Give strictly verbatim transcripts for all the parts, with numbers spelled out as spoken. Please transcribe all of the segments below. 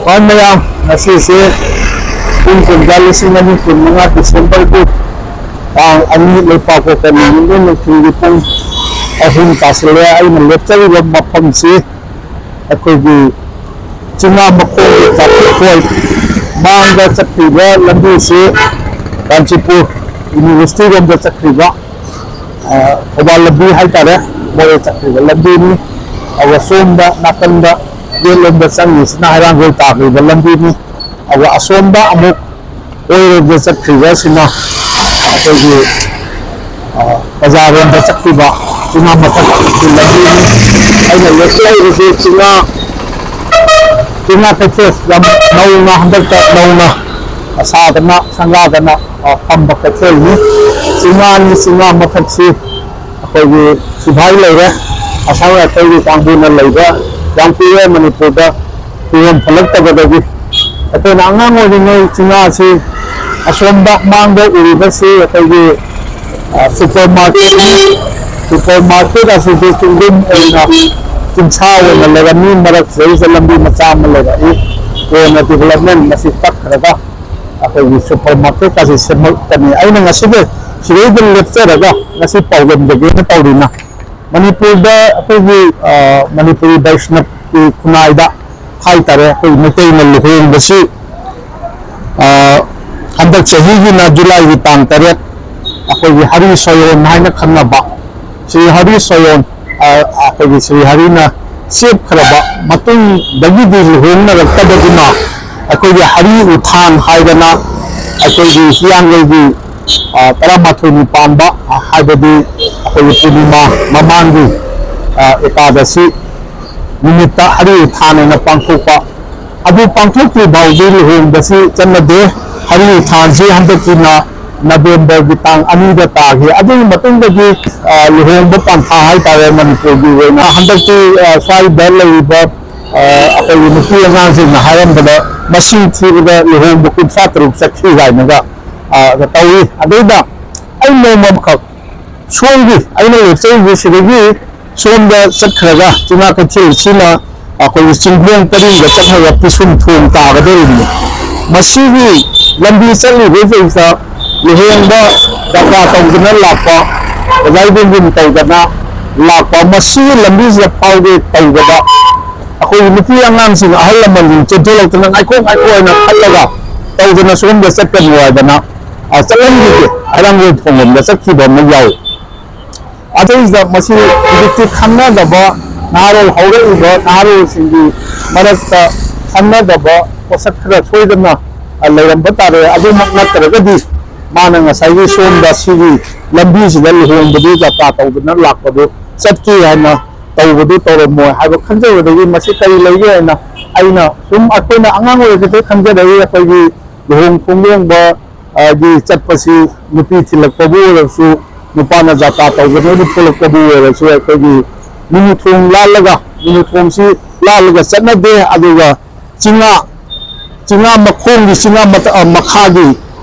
ꯍꯣꯏ ꯃꯌꯥꯝ, ꯉꯁꯤꯁꯦ ꯀꯨꯝ ꯀꯨꯝꯖꯥ ꯂꯤꯁꯤꯡ ꯑꯅꯤ ꯀꯨꯟꯃꯉꯥ ꯗꯤꯁꯦꯝꯕꯔꯒꯤ ꯇꯥꯡ ꯑꯅꯤ, ꯂꯩꯄꯥꯛꯄꯣꯛꯄ ꯅꯨꯃꯤꯠ ꯅꯨꯡꯊꯤꯜꯒꯤ ꯄꯨꯡ ꯑꯍꯨꯝ ꯇꯥꯁꯤꯜꯂꯦ꯫ ꯑꯩꯅ ꯂꯦꯞꯆꯔꯤꯕ ꯃꯐꯝꯁꯤ ꯑꯩꯈꯣꯏꯒꯤ ꯆꯤꯡꯉꯥ ꯃꯈꯣꯡꯒꯤ traffic point ꯃꯥꯡꯗ ꯆꯠꯈ꯭ꯔꯤꯕ ꯂꯝꯕꯤꯁꯤ ꯀꯥꯟꯆꯤꯄꯨꯔ ꯌꯨꯅꯤꯚꯔꯁꯤꯇꯤ ꯔꯣꯝꯗ ꯆꯠꯈ꯭ꯔꯤꯕ, ꯑ, ꯊꯧꯕꯥꯜ ꯂꯝꯕꯤ ꯍꯥꯏꯇꯥꯔꯦ, ꯃꯣꯔꯦ ꯆꯠꯈ꯭ꯔꯤꯕ ꯂꯝꯕꯤꯅꯤ꯫ ꯑꯗꯨꯒ ꯁꯣꯝꯗ ꯅꯥꯀꯟꯗ ꯒꯦꯠ ꯂꯣꯝꯗ ꯆꯪꯉꯤꯁꯤꯅ ꯍꯩꯔꯥꯡꯒꯣꯏ ꯇꯥꯈ꯭ꯔꯤꯕ ꯂꯝꯕꯤꯅꯤ꯫ ꯑꯗꯨꯒ ꯑꯁꯣꯝꯗ ꯑꯃꯨꯛ ꯑꯣꯏꯔꯣꯝꯗ ꯆꯠꯈ꯭ꯔꯤꯕꯁꯤꯅ ꯑꯩꯈꯣꯏꯒꯤ, ꯑ, ꯕꯖꯥꯔꯔꯣꯝꯗ ꯆꯠꯈꯤꯕ ꯆꯤꯡꯉꯥ ꯃꯊꯛꯀꯤ ꯂꯝꯕꯤꯅꯤ꯫ ꯑꯩꯅ ꯂꯦꯞꯆꯔꯤꯕꯁꯤ ꯆꯤꯡꯉꯥ, ꯆꯤꯡꯉꯥ ꯀꯩꯊꯦꯜ ꯌꯥꯝ ꯅꯧꯅ, ꯍꯟꯗꯛꯇ ꯅꯧꯅ ꯁꯥꯗꯅ ꯁꯪꯒꯥꯗꯅ, ꯑ, ꯐꯝꯕ ꯀꯩꯊꯦꯜꯅꯤ꯫ ꯆꯤꯡꯉꯥꯅꯤ, ꯆꯤꯡꯉꯥ ꯃꯊꯛꯁꯤ ꯑꯩꯈꯣꯏꯒꯤ ꯁꯤꯐꯥꯏ ꯂꯩꯔꯦ, ꯑꯁꯥꯝ ꯔꯥꯏꯐꯜꯒꯤ ꯀꯥꯡꯕꯨꯅ ꯂꯩꯕ, ꯌꯥꯝ ꯀꯨꯏꯔꯦ ꯃꯅꯤꯄꯨꯔꯗ ꯀꯨꯏꯍꯟ ꯐꯠꯂꯛꯇꯕꯗꯒꯤ꯫ ꯑꯩꯈꯣꯏꯅ ꯑꯉꯥꯡ ꯑꯣꯏꯔꯤꯉꯩ ꯆꯤꯡꯉꯥꯁꯤ ꯑꯁꯣꯝꯗ ꯃꯥꯡꯗ ꯎꯔꯤꯕꯁꯤ ꯑꯩꯈꯣꯏꯒꯤ, ꯑ, ꯁꯨꯄꯔ ꯃꯥꯔꯀꯦꯠꯅꯤ꯫ ꯁꯨꯄꯔ ꯃꯥꯔꯀꯦꯠ ꯑꯁꯤꯁꯨ ꯆꯤꯡꯗꯨꯝ ꯑꯣꯏꯅ ꯆꯤꯡꯁꯥ ꯑꯣꯏꯅ ꯂꯩꯔꯝꯃꯤ꯫ ꯃꯔꯛꯁꯤꯗꯩꯁꯤꯗ ꯂꯝꯕꯤ ꯃꯆꯥ ꯑꯃ ꯂꯩꯔꯛꯏ꯫ ꯀꯣꯟꯅ development ꯃꯁꯤ ꯇꯠꯈ꯭ꯔꯒ ꯑꯩꯈꯣꯏꯒꯤ ꯁꯨꯄꯔ ꯃꯥꯔꯀꯦꯠ ꯑꯁꯤ ꯁꯦꯝꯂꯛꯄꯅꯤ꯫ ꯑꯩꯅ ꯉꯁꯤꯗꯤ ꯁꯤꯗꯩꯗ ꯂꯦꯞꯆꯔꯒ ꯉꯁꯤ ꯄꯥꯎꯗꯝꯖꯒꯦꯅ ꯇꯧꯔꯤꯅ ꯃꯅꯤꯄꯨꯔꯗ ꯑꯩꯈꯣꯏꯒꯤ, ꯑ, ꯃꯅꯤꯄꯨꯔꯤ ꯕꯩꯁꯅꯞꯀꯤ ꯈꯨꯟꯅꯥꯏꯗ ꯍꯥꯏꯇꯥꯔꯦ, ꯑꯩꯈꯣꯏ ꯃꯩꯇꯩꯅ ꯂꯨꯍꯣꯡꯕꯁꯤ, ꯑ, ꯍꯟꯗꯛ ꯆꯍꯤꯒꯤꯅ ꯖꯨꯂꯥꯏꯒꯤ ꯇꯥꯡ ꯇꯔꯦꯠ, ꯑꯩꯈꯣꯏꯒꯤ ꯍꯔꯤ ꯁꯣꯌꯣꯟ ꯍꯥꯏꯅ ꯈꯪꯅꯕ ꯁ꯭ꯔꯤ ꯍꯔꯤ ꯁꯣꯌꯣꯟ, ꯑ, ꯑꯩꯈꯣꯏꯒꯤ ꯁ꯭ꯔꯤ ꯍꯔꯤꯅ ꯆꯦꯞꯈ꯭ꯔꯕ ꯃꯇꯨꯡꯗꯒꯤꯗꯤ ꯂꯨꯍꯣꯡꯅꯔꯛꯇꯕꯗꯨꯅ ꯑꯩꯈꯣꯏꯒꯤ ꯍꯔꯤ ꯎꯊꯥꯟ ꯍꯥꯏꯗꯅ ꯑꯩꯈꯣꯏꯒꯤ ꯍꯤꯌꯥꯡꯒꯩꯒꯤ, ꯑ, ꯇꯔꯥꯃꯥꯊꯣꯏꯅꯤ ꯄꯥꯟꯕ, ꯑ, ꯍꯥꯏꯕꯗꯤ ꯑꯩꯈꯣꯏꯒꯤ ꯄꯨꯔꯅꯤꯃꯥ ꯃꯃꯥꯡꯒꯤ, ꯑ, ꯑꯦꯀꯥꯗꯁꯤ ꯅꯨꯃꯤꯠꯇ ꯍꯔꯤ ꯎꯊꯥꯟ ꯑꯣꯏꯅ ꯄꯥꯡꯊꯣꯛꯄ꯫ ꯑꯗꯨ ꯄꯥꯡꯊꯣꯛꯇ꯭ꯔꯤ ꯐꯥꯎꯗꯤ ꯂꯨꯍꯣꯡꯕꯁꯤ ꯆꯠꯅꯗꯦ꯫ ꯍꯔꯤ ꯎꯊꯥꯟꯁꯤ ꯍꯟꯗꯛꯀꯤꯅ ꯅꯕꯦꯝꯕꯔꯒꯤ ꯇꯥꯡ ꯑꯅꯤꯗ ꯇꯥꯈꯤ꯫ ꯑꯗꯨꯒꯤ ꯃꯇꯨꯡꯗꯒꯤ, ꯑ, ꯂꯨꯍꯣꯡꯕ ꯄꯟꯊꯥ ꯍꯥꯏꯇꯥꯔꯦ ꯃꯅꯤꯄꯨꯔꯒꯤ ꯑꯣꯏꯅ꯫ ꯍꯟꯗꯛꯇꯤ, ꯑ, ꯁ꯭ꯋꯥꯏꯗ ꯂꯩꯔꯤꯕ, ꯑ, ꯑꯩꯈꯣꯏꯒꯤ ꯅꯨꯄꯤ ꯑꯉꯥꯡꯁꯤꯡꯅ ꯍꯥꯏꯔꯝꯕꯗ ꯃꯁꯤꯡ ꯊꯤꯕꯗ ꯂꯨꯍꯣꯡꯕ ꯀꯨꯟꯊ꯭ꯔꯥ ꯇꯔꯨꯛ ꯆꯠꯈꯤ ꯀꯥꯏꯅꯒ, ꯑ, ꯇꯧꯏ꯫ ꯑꯗꯩꯗ ꯑꯩ ꯅꯣꯡꯃ ꯑꯃꯈꯛ ꯁꯣꯝꯒꯤ ꯑꯩꯅ ꯂꯦꯞꯆꯔꯤꯕ ꯁꯤꯗꯒꯤ ꯁꯣꯝꯗ ꯆꯠꯈ꯭ꯔꯒ ꯆꯤꯡꯉꯥ ꯀꯩꯊꯦꯜꯁꯤꯅ ꯑꯩꯈꯣꯏꯒꯤ ꯆꯤꯡꯈꯣꯡ ꯄꯔꯤꯡꯗ ꯆꯠꯈ꯭ꯔꯒ ꯄꯤꯁꯨꯝ ꯊꯣꯡ ꯇꯥꯒꯗꯧꯔꯤꯕꯅꯤ꯫ ꯃꯁꯤꯒꯤ ꯂꯝꯕꯤ ꯆꯠꯂꯤꯕꯁꯤꯗ ꯂꯨꯍꯣꯡꯕ ꯖꯇ꯭ꯔꯥ ꯇꯧꯗꯅ ꯂꯥꯛꯄ, ꯑꯣꯖꯥ ꯏꯕꯦꯟꯁꯤꯡ ꯇꯧꯗꯅ ꯂꯥꯛꯄ, ꯃꯁꯤꯒꯤ ꯂꯝꯕꯤꯁꯤꯗ ꯐꯥꯎꯒꯦ ꯇꯧꯕꯗ ꯑꯩꯈꯣꯏꯒꯤ ꯅꯨꯄꯤ ꯑꯉꯥꯡꯁꯤꯡ, ꯑꯍꯜ ꯂꯃꯟꯁꯤꯡ ꯆꯦꯟꯊꯣꯛꯂꯛꯇꯅ "ꯉꯥꯏꯈꯣ, ꯉꯥꯏꯈꯣ" ꯍꯥꯏꯅ ꯈꯜꯂꯒ ꯇꯧꯗꯅ ꯁꯣꯝꯗ ꯆꯠꯀꯅꯨ ꯍꯥꯏꯗꯅ, ꯑ, ꯆꯠꯍꯟꯈꯤꯗꯦ꯫ ꯍꯩꯔꯥꯡꯒꯣꯏ ꯊꯣꯡꯂꯣꯝꯗ ꯆꯠꯈꯤꯕ ꯑꯃ ꯌꯥꯎꯏ꯫ ꯑꯗꯩꯁꯤꯗ ꯃꯁꯤ ꯍꯧꯖꯤꯛꯇꯤ ꯈꯪꯅꯗꯕ ꯅꯍꯥꯔꯣꯜ, ꯍꯧꯔꯛꯏꯕ ꯅꯍꯥꯔꯣꯜꯁꯤꯡꯒꯤ ꯃꯔꯛꯇ ꯈꯪꯅꯗꯕ ꯄꯣꯠꯁꯛ ꯈꯔ ꯁꯣꯏꯗꯅ, ꯑ, ꯂꯩꯔꯝꯕ ꯇꯥꯔꯦ꯫ ꯑꯗꯨꯃꯛ ꯅꯠꯇ꯭ꯔꯒꯗꯤ ꯃꯥꯅ ꯉꯁꯥꯏꯒꯤ ꯁꯣꯝꯗ ꯁꯤꯒꯤ ꯂꯝꯕꯤꯁꯤꯗ ꯂꯨꯍꯣꯡꯕꯗꯨ ꯖꯇ꯭ꯔꯥ ꯇꯧꯗꯅ ꯂꯥꯛꯄꯗꯨ ꯆꯠꯀꯦ ꯍꯥꯏꯅ ꯇꯧꯕꯗꯨ ꯇꯧꯔꯝꯃꯣꯏ ꯍꯥꯏꯕ ꯈꯟꯖꯕꯗꯒꯤ ꯃꯁꯤ ꯀꯔꯤ ꯂꯩꯒꯦ ꯍꯥꯏꯅ ꯑꯩꯅ ꯁꯨꯝ, ꯑꯩꯈꯣꯏꯅ ꯑꯉꯥꯡ ꯑꯣꯏꯔꯤꯉꯩꯗꯒꯤ ꯈꯟꯖꯔꯛꯏ꯫ ꯑꯩꯈꯣꯏꯒꯤ ꯂꯨꯍꯣꯡ ꯈꯣꯡꯗꯣꯡꯕ ꯑ, ꯒꯤ ꯆꯠꯄꯁꯤ ꯅꯨꯄꯤ ꯊꯤꯜꯂꯛꯄꯕꯨ ꯑꯣꯏꯔꯁꯨ, ꯅꯨꯄꯥꯅ ꯖꯇ꯭ꯔꯥ ꯇꯧꯒꯅꯦꯅ ꯊꯣꯛꯂꯛꯄꯕꯨ ꯑꯣꯏꯔꯁꯨ, ꯑꯩꯈꯣꯏꯒꯤ ꯃꯤꯅꯨ ꯊꯣꯡ ꯂꯥꯜꯂꯒ, ꯃꯤꯅꯨ ꯊꯣꯡꯁꯤ ꯂꯥꯜꯂꯒ ꯆꯠꯅꯗꯦ꯫ ꯑꯗꯨꯒ ꯆꯤꯡꯉꯥ, ꯆꯤꯡꯉꯥ ꯃꯈꯣꯡꯒꯤ, ꯆꯤꯡꯉꯥ ꯃꯇ-, ꯑ, ꯃꯈꯥꯒꯤ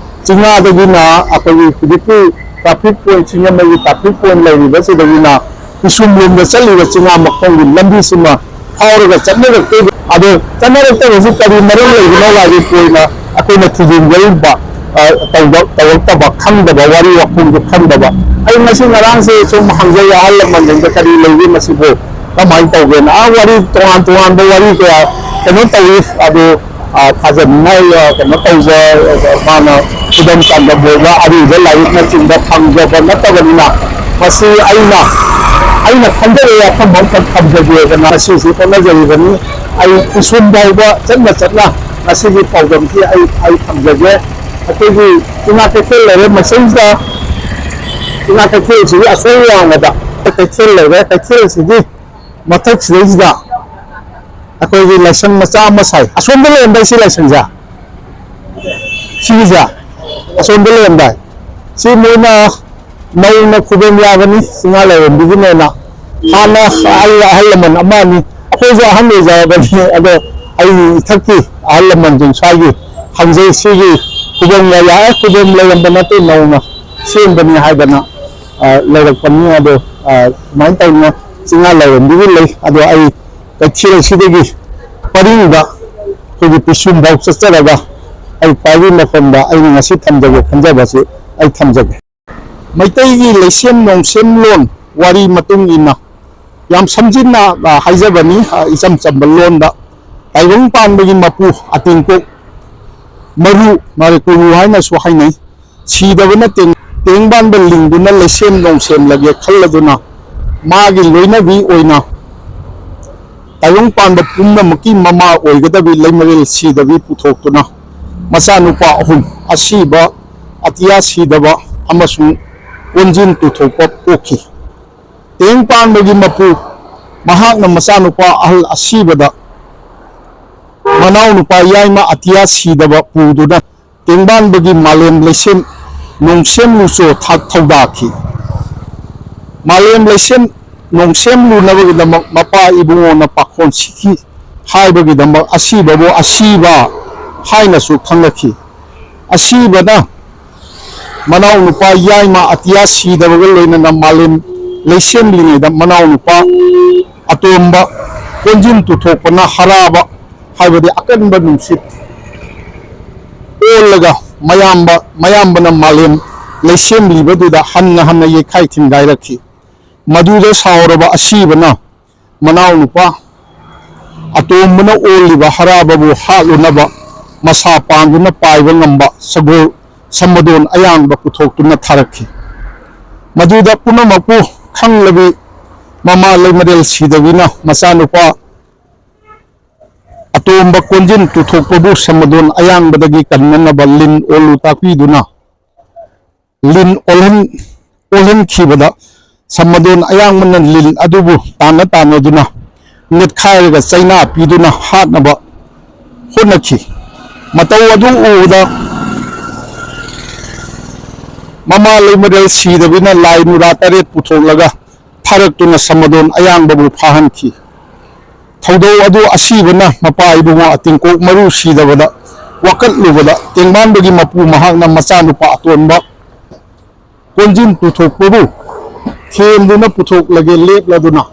ꯆꯤꯡꯉꯥꯗꯒꯤꯅ ꯑꯩꯈꯣꯏꯒꯤ ꯍꯧꯖꯤꯛꯀꯤ traffic point, ꯁꯤꯡꯖꯃꯩꯒꯤ traffic point ꯂꯩꯔꯤꯕꯁꯤꯗꯒꯤꯅ ꯄꯤꯁꯨꯝꯂꯣꯝꯗ ꯆꯠꯂꯤꯕ ꯆꯤꯡꯉꯥ ꯃꯈꯣꯡꯒꯤ ꯂꯝꯕꯤꯁꯤꯃ ꯐꯥꯎꯔꯒ ꯆꯠꯅꯔꯛꯇꯣꯏꯕ꯫ ꯑꯗꯣ ꯆꯠꯅꯔꯛꯇꯕꯁꯤ ꯀꯔꯤ ꯃꯔꯝ ꯂꯩꯕꯅꯣ ꯍꯥꯏꯕꯒꯤ ꯑꯣꯏꯅ ꯑꯩꯈꯣꯏꯅ ꯊꯤꯖꯤꯟꯖꯔꯨꯕ, ꯑ, ꯇꯧꯕ-, ꯇꯧꯔꯛꯇꯕ, ꯈꯪꯗꯕ, ꯋꯥꯔꯤ ꯋꯥꯈꯣꯡꯁꯨ ꯈꯪꯗꯕ꯫ ꯑꯩ ꯉꯁꯤ ꯉꯔꯥꯡꯁꯦ ꯁꯨꯝ ꯍꯪꯖꯩ ꯑꯍꯜ ꯂꯃꯟꯁꯤꯡꯗ, "ꯀꯔꯤ ꯂꯩꯒꯦ ꯃꯁꯤꯕꯨ? ꯀꯃꯥꯏꯅ ꯇꯧꯒꯦꯅ?" ꯑꯥ, ꯋꯥꯔꯤ ꯇꯣꯉꯥꯟ ꯇꯣꯉꯥꯟꯕ ꯋꯥꯔꯤ ꯀꯌꯥ ꯀꯩꯅꯣ ꯇꯧꯏ꯫ ꯑꯗꯨ ꯑ, ꯊꯥꯖꯅꯤꯡꯉꯥꯏ, ꯑ, ꯀꯩꯅꯣ ꯇꯧꯕ, ꯑ, ꯃꯥꯅ ꯈꯨꯗꯝ ꯆꯥꯡꯗꯝ ꯑꯣꯏꯕ ꯑꯔꯤꯕ ꯂꯥꯏꯔꯤꯛꯅꯆꯤꯡꯕ ꯐꯪꯖꯕ ꯅꯠꯇꯕꯅꯤꯅ, ꯃꯁꯤ ꯑꯩꯅ, ꯑꯩꯅ ꯈꯟꯖꯕ ꯋꯥꯐꯝ ꯑꯃꯈꯛ ꯊꯝꯖꯒꯦꯗꯅ ꯉꯁꯤꯁꯤ ꯍꯣꯠꯅꯖꯔꯤꯕꯅꯤ꯫ ꯑꯩ ꯄꯤꯁꯨꯝ ꯐꯥꯎꯕ ꯆꯠꯅ ꯆꯠꯅ ꯉꯁꯤꯒꯤ ꯄꯥꯎꯗꯝꯁꯤ ꯑꯩ, ꯑꯩ ꯊꯝꯖꯒꯦ꯫ ꯑꯩꯈꯣꯏꯒꯤ ꯆꯤꯡꯉꯥ ꯀꯩꯊꯦꯜ ꯂꯩꯔꯦ, ꯃꯁꯤꯗ ꯆꯤꯡꯉꯥ ꯀꯩꯊꯦꯜꯁꯤꯒꯤ ꯑꯁꯣꯏ ꯋꯥꯡꯃꯗ ꯀꯩꯊꯦꯜ ꯂꯩꯔꯦ꯫ ꯀꯩꯊꯦꯜꯁꯤꯒꯤ ꯃꯊꯛꯁꯤꯗꯩꯁꯤꯗ ꯑꯩꯈꯣꯏꯒꯤ ꯂꯥꯏꯁꯪ ꯃꯆꯥ ꯑꯃ ꯁꯥꯏ꯫ ꯑꯁꯣꯝꯗ ꯂꯩꯔꯝꯗꯥꯏ ꯁꯤ ꯂꯥꯏꯁꯪꯁꯦ, ꯁꯤꯒꯤꯁꯦ ꯑꯁꯣꯝꯗ ꯂꯩꯔꯝꯗꯥꯏ꯫ ꯁꯤ ꯃꯣꯏꯅ ꯅꯧꯅ ꯈꯨꯗꯣꯡ ꯌꯥꯕꯅꯤ, ꯆꯤꯡꯉꯥ ꯂꯥꯏꯔꯦꯝꯕꯤꯒꯤꯅꯦꯅ꯫ ꯍꯥꯟꯅ ꯑꯩ ꯑꯍꯜ ꯂꯃꯟ ꯑꯃ ꯑꯅꯤ, ꯑꯩꯈꯣꯏꯁꯨ ꯑꯍꯟ ꯑꯣꯏꯖꯔꯕꯅꯤ, ꯑꯗꯣ ꯑꯩ ꯏꯊꯛꯀꯤ ꯑꯍꯜ ꯂꯃꯟꯁꯤꯡ ꯁ꯭ꯋꯥꯏꯒꯤ ꯍꯪꯖꯩ꯫ ꯁꯤꯒꯤ ꯈꯨꯕꯝꯒ ꯂꯥꯛꯑꯦ, ꯈꯨꯕꯝ ꯂꯩꯔꯝꯕ ꯅꯠꯇꯦ, ꯅꯧꯅ ꯁꯦꯝꯕꯅꯤ ꯍꯥꯏꯗꯅ, ꯑ, ꯂꯩꯔꯛꯄꯅꯤ꯫ ꯑꯗꯣ, ꯑ, ꯁꯨꯃꯥꯏꯅ ꯇꯧꯅ ꯆꯤꯡꯉꯥ ꯂꯥꯏꯔꯦꯝꯕꯤꯒꯤ ꯂꯩ꯫ ꯑꯗꯣ ꯑꯩ ꯀꯩꯊꯦꯜ ꯑꯁꯤꯗꯒꯤ ꯄꯔꯤꯡꯗ ꯑꯩꯈꯣꯏꯒꯤ ꯄꯤꯁꯨꯝꯐꯥꯎ ꯆꯠꯆꯔꯒ ꯑꯩ ꯄꯥꯏꯕꯤ ꯃꯐꯝꯗ ꯑꯩꯅ ꯉꯁꯤ ꯊꯝꯖꯒꯦ ꯈꯟꯖꯕꯁꯤ ꯑꯩ ꯊꯝꯖꯒꯦ꯫ ꯃꯩꯇꯩꯒꯤ ꯂꯩꯁꯦꯝ ꯅꯣꯡꯁꯦꯝ ꯂꯣꯟ ꯋꯥꯔꯤ ꯃꯇꯨꯡ ꯏꯟꯅ ꯌꯥꯝ ꯁꯝꯖꯤꯟꯅ, ꯑ, ꯍꯥꯏꯖꯕꯅꯤ, ꯑ, ꯏꯆꯝ ꯆꯝꯕ ꯂꯣꯟꯗ, ꯇꯥꯏꯕꯪ ꯄꯥꯟꯕꯒꯤ ꯃꯄꯨ ꯑꯇꯤꯡꯀꯣꯛ ꯃꯔꯨ ꯃꯔꯦꯀꯨꯔꯨ ꯍꯥꯏꯅꯁꯨ ꯍꯥꯏꯅꯩ꯫ ꯁꯤꯗꯕꯅ ꯇꯦꯡ-, ꯇꯦꯡꯕꯥꯟꯕ ꯂꯤꯡꯗꯨꯅ ꯂꯩꯁꯦꯝ ꯅꯣꯡꯁꯦꯝꯂꯒꯦ ꯈꯜꯂꯗꯨꯅ ꯃꯥꯒꯤ ꯂꯣꯏꯅꯕꯤ ꯑꯣꯏꯅ ꯇꯥꯏꯕꯪ ꯄꯥꯟꯕ ꯄꯨꯝꯅꯃꯛꯀꯤ ꯃꯃꯥ ꯑꯣꯏꯒꯗꯕꯤ ꯂꯩꯃꯔꯦꯜ ꯁꯤꯗꯕꯤ ꯄꯨꯊꯣꯛꯇꯨꯅ ꯃꯆꯥꯅꯨꯄꯥ ꯑꯍꯨꯝ, ꯑꯁꯤꯕ, ꯑꯇꯤꯌꯥ ꯁꯤꯗꯕ ꯑꯃꯁꯨꯡ ꯀꯣꯟꯖꯤꯟ ꯇꯨꯊꯣꯛꯄ ꯄꯣꯛꯈꯤ꯫ ꯇꯦꯡ ꯄꯥꯟꯕꯒꯤ ꯃꯄꯨ ꯃꯍꯥꯛꯅ ꯃꯆꯥꯅꯨꯄꯥ ꯑꯍꯜ ꯑꯁꯤꯕꯗ ꯃꯅꯥꯎꯅꯨꯄꯥ ꯌꯥꯏꯃ ꯑꯇꯤꯌꯥ ꯁꯤꯗꯕ ꯄꯨꯗꯨꯅ ꯇꯦꯡꯕꯥꯟꯕꯒꯤ ꯃꯥꯂꯦꯝ ꯂꯩꯁꯦꯝ ꯅꯣꯡꯁꯦꯝ ꯂꯨꯆꯣ ꯊꯥꯛ ꯊꯧꯗꯥꯈꯤ꯫ ꯃꯥꯂꯦꯝ ꯂꯩꯁꯦꯝ ꯅꯣꯡꯁꯦꯝ ꯂꯨꯅꯕꯒꯤꯗꯃꯛ ꯃꯄꯥ ꯏꯕꯨꯡꯉꯣꯅ ꯄꯥꯈꯣꯟ ꯁꯤꯈꯤ ꯍꯥꯏꯕꯒꯤꯗꯃꯛ ꯑꯁꯤꯕꯕꯨ ꯑꯁꯤꯕ ꯍꯥꯏꯅꯁꯨ ꯈꯪꯅꯈꯤ꯫ ꯑꯁꯤꯕꯅ ꯃꯅꯥꯎꯅꯨꯄꯥ ꯌꯥꯏꯃ ꯑꯇꯤꯌꯥ ꯁꯤꯗꯕꯒ ꯂꯣꯏꯅꯅ ꯃꯥꯂꯦꯝ ꯂꯩꯁꯦꯝꯂꯤꯉꯩꯗ ꯃꯅꯥꯎꯅꯨꯄꯥ ꯑꯇꯣꯝꯕ ꯀꯣꯟꯖꯤꯟ ꯇꯨꯊꯣꯛꯄꯅ ꯍꯔꯥꯕ, ꯍꯥꯏꯕꯗꯤ ꯑꯀꯟꯕ ꯅꯨꯡꯁꯤꯠ ꯑꯣꯜꯂꯒ ꯃꯌꯥꯝꯕ, ꯃꯌꯥꯝꯕꯅ ꯃꯥꯂꯦꯝ ꯂꯩꯁꯦꯝꯂꯤꯕꯗꯨꯗ ꯍꯟꯅ ꯍꯟꯅ ꯌꯩꯈꯥꯏ ꯊꯤꯟꯒꯥꯏꯔꯛꯈꯤ꯫ ꯃꯗꯨꯗ ꯁꯥꯎꯔꯕ ꯑꯁꯤꯕꯅ ꯃꯅꯥꯎꯅꯨꯄꯥ ꯑꯇꯣꯝꯕꯅ ꯑꯣꯜꯂꯤꯕ ꯍꯔꯥꯕꯕꯨ ꯍꯥꯠꯂꯨꯅꯕ ꯃꯁꯥ ꯄꯥꯟꯗꯨꯅ ꯄꯥꯏꯕ ꯉꯝꯕ ꯁꯒꯣꯜ ꯁꯃꯗꯣꯟ ꯑꯌꯥꯡꯕ ꯄꯨꯊꯣꯛꯇꯨꯅ ꯊꯥꯔꯛꯈꯤ꯫ ꯃꯗꯨꯗ ꯄꯨꯝꯅꯃꯛꯄꯨ ꯈꯪꯂꯕꯤ ꯃꯃꯥ ꯂꯩꯃꯔꯦꯜ ꯁꯤꯗꯕꯤꯅ ꯃꯆꯥꯅꯨꯄꯥ ꯑꯇꯣꯝꯕ ꯀꯣꯟꯖꯤꯟ ꯇꯨꯊꯣꯛꯄꯕꯨ ꯁꯃꯗꯣꯟ ꯑꯌꯥꯡꯕꯗꯒꯤ ꯀꯟꯅꯅꯕ ꯂꯤꯟ ꯑꯣꯜꯂꯨ ꯇꯥꯛꯄꯤꯗꯨꯅ ꯂꯤꯟ ꯑꯣꯜꯍꯟ-, ꯑꯣꯜꯍꯟꯈꯤꯕꯗ ꯁꯃꯗꯣꯟ ꯑꯌꯥꯡꯕꯅ ꯂꯤꯟ ꯑꯗꯨꯕꯨ ꯇꯥꯟꯅ ꯇꯥꯟꯅꯗꯨꯅ ꯅꯦꯠꯈꯥꯏꯔꯒ ꯆꯩꯅꯥ ꯄꯤꯗꯨꯅ ꯍꯥꯠꯅꯕ ꯍꯣꯠꯅꯈꯤ꯫ ꯃꯇꯧ ꯑꯗꯨ ꯎꯕꯗ ꯃꯃꯥ ꯂꯩꯃꯔꯦꯜ ꯁꯤꯗꯕꯤꯅ ꯂꯥꯏ ꯅꯨꯔꯥ ꯇꯔꯦꯠ ꯄꯨꯊꯣꯛꯂꯒ ꯐꯥꯔꯛꯇꯨꯅ ꯁꯃꯗꯣꯟ ꯑꯌꯥꯡꯕꯕꯨ ꯐꯥꯍꯟꯈꯤ꯫ ꯊꯧꯗꯧ ꯑꯗꯨ ꯑꯁꯤꯕꯅ ꯃꯄꯥ ꯏꯕꯨꯡꯉꯣ ꯑꯇꯤꯡꯀꯣꯛ ꯃꯔꯨ ꯁꯤꯗꯕꯗ ꯋꯥꯀꯠꯂꯨꯕꯗ ꯇꯦꯡꯕꯥꯟꯕꯒꯤ ꯃꯄꯨ ꯃꯍꯥꯛꯅ ꯃꯆꯥꯅꯨꯄꯥ ꯑꯇꯣꯟꯕ ꯀꯣꯟꯖꯤꯟ ꯇꯨꯊꯣꯛꯄꯕꯨ ꯊꯦꯝꯗꯨꯅ ꯄꯨꯊꯣꯛꯂꯒꯦ ꯂꯦꯞꯂꯗꯨꯅ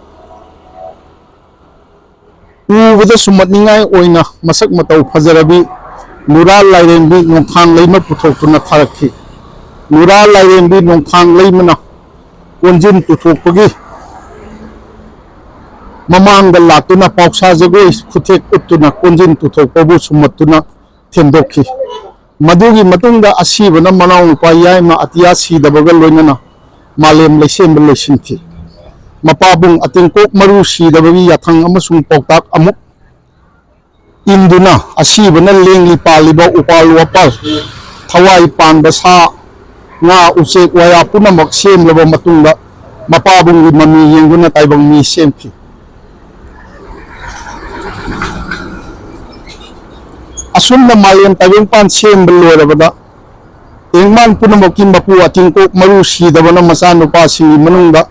ꯎꯕꯗ ꯁꯨꯝꯍꯠꯅꯤꯡꯉꯥꯏ ꯑꯣꯏꯅ ꯃꯁꯛ ꯃꯇꯧ ꯐꯖꯔꯕꯤ ꯅꯨꯔꯥ ꯂꯥꯏꯔꯦꯝꯕꯤ ꯅꯣꯡꯊꯥꯡ ꯂꯩꯃ ꯄꯨꯊꯣꯛꯇꯨꯅ ꯊꯥꯔꯛꯈꯤ꯫ ꯅꯨꯔꯥ ꯂꯥꯏꯔꯦꯝꯕꯤ ꯅꯣꯡꯊꯥꯡ ꯂꯩꯃꯅ ꯀꯣꯟꯖꯤꯟ ꯇꯨꯊꯣꯛꯄꯒꯤ ꯃꯃꯥꯡꯗ ꯂꯥꯛꯇꯨꯅ ꯄꯥꯎꯁꯥ ꯖꯒꯣꯏ ꯈꯨꯊꯦꯛ ꯎꯠꯇꯨꯅ ꯀꯣꯟꯖꯤꯟ ꯇꯨꯊꯣꯛꯄꯕꯨ ꯁꯨꯝꯃꯠꯇꯨꯅ ꯊꯦꯝꯗꯣꯛꯈꯤ꯫ ꯃꯗꯨꯒꯤ ꯃꯇꯨꯡꯗ ꯑꯁꯤꯕꯅ ꯃꯅꯥꯎꯅꯨꯄꯥ ꯌꯥꯏꯃ ꯑꯇꯤꯌꯥ ꯁꯤꯗꯕꯒ ꯂꯣꯏꯅꯅ ꯃꯥꯂꯦꯝ ꯂꯩꯁꯦꯝꯕ ꯂꯣꯏꯁꯤꯟꯈꯤ꯫ ꯃꯄꯥꯕꯨꯡ ꯑꯇꯤꯡꯀꯣꯛ ꯃꯔꯨ ꯁꯤꯗꯕꯒꯤ ꯌꯥꯊꯪ ꯑꯃꯁꯨꯡ ꯄꯥꯎꯇꯥꯛ ꯑꯃꯨꯛ ꯏꯟꯗꯨꯅ ꯑꯁꯤꯕꯅ ꯂꯦꯡꯂꯤ ꯄꯥꯜꯂꯤꯕ ꯎꯄꯥꯜ ꯋꯥꯄꯥꯜ, ꯊꯋꯥꯏ ꯄꯥꯟꯕ ꯁꯥ, ꯉꯥ, ꯎꯆꯦꯛ ꯋꯥꯌꯥ ꯄꯨꯝꯅꯃꯛ ꯁꯦꯝꯂꯕ ꯃꯇꯨꯡꯗ ꯃꯄꯥꯕꯨꯡꯒꯤ ꯃꯃꯤ ꯌꯦꯡꯗꯨꯅ ꯇꯥꯏꯕꯪ ꯃꯤ ꯁꯦꯝꯈꯤ꯫ ꯑꯁꯨꯝꯅ ꯃꯥꯂꯦꯝ ꯇꯥꯏꯕꯪꯄꯥꯟ ꯁꯦꯝꯕ ꯂꯣꯏꯔꯕꯗ ꯇꯦꯡꯕꯥꯟ ꯄꯨꯝꯅꯃꯛꯀꯤ ꯃꯄꯨ ꯑꯇꯤꯡꯀꯣꯛ ꯃꯔꯨ ꯁꯤꯗꯕꯅ ꯃꯆꯥꯅꯨꯄꯥꯁꯤꯡꯒꯤ ꯃꯅꯨꯡꯗ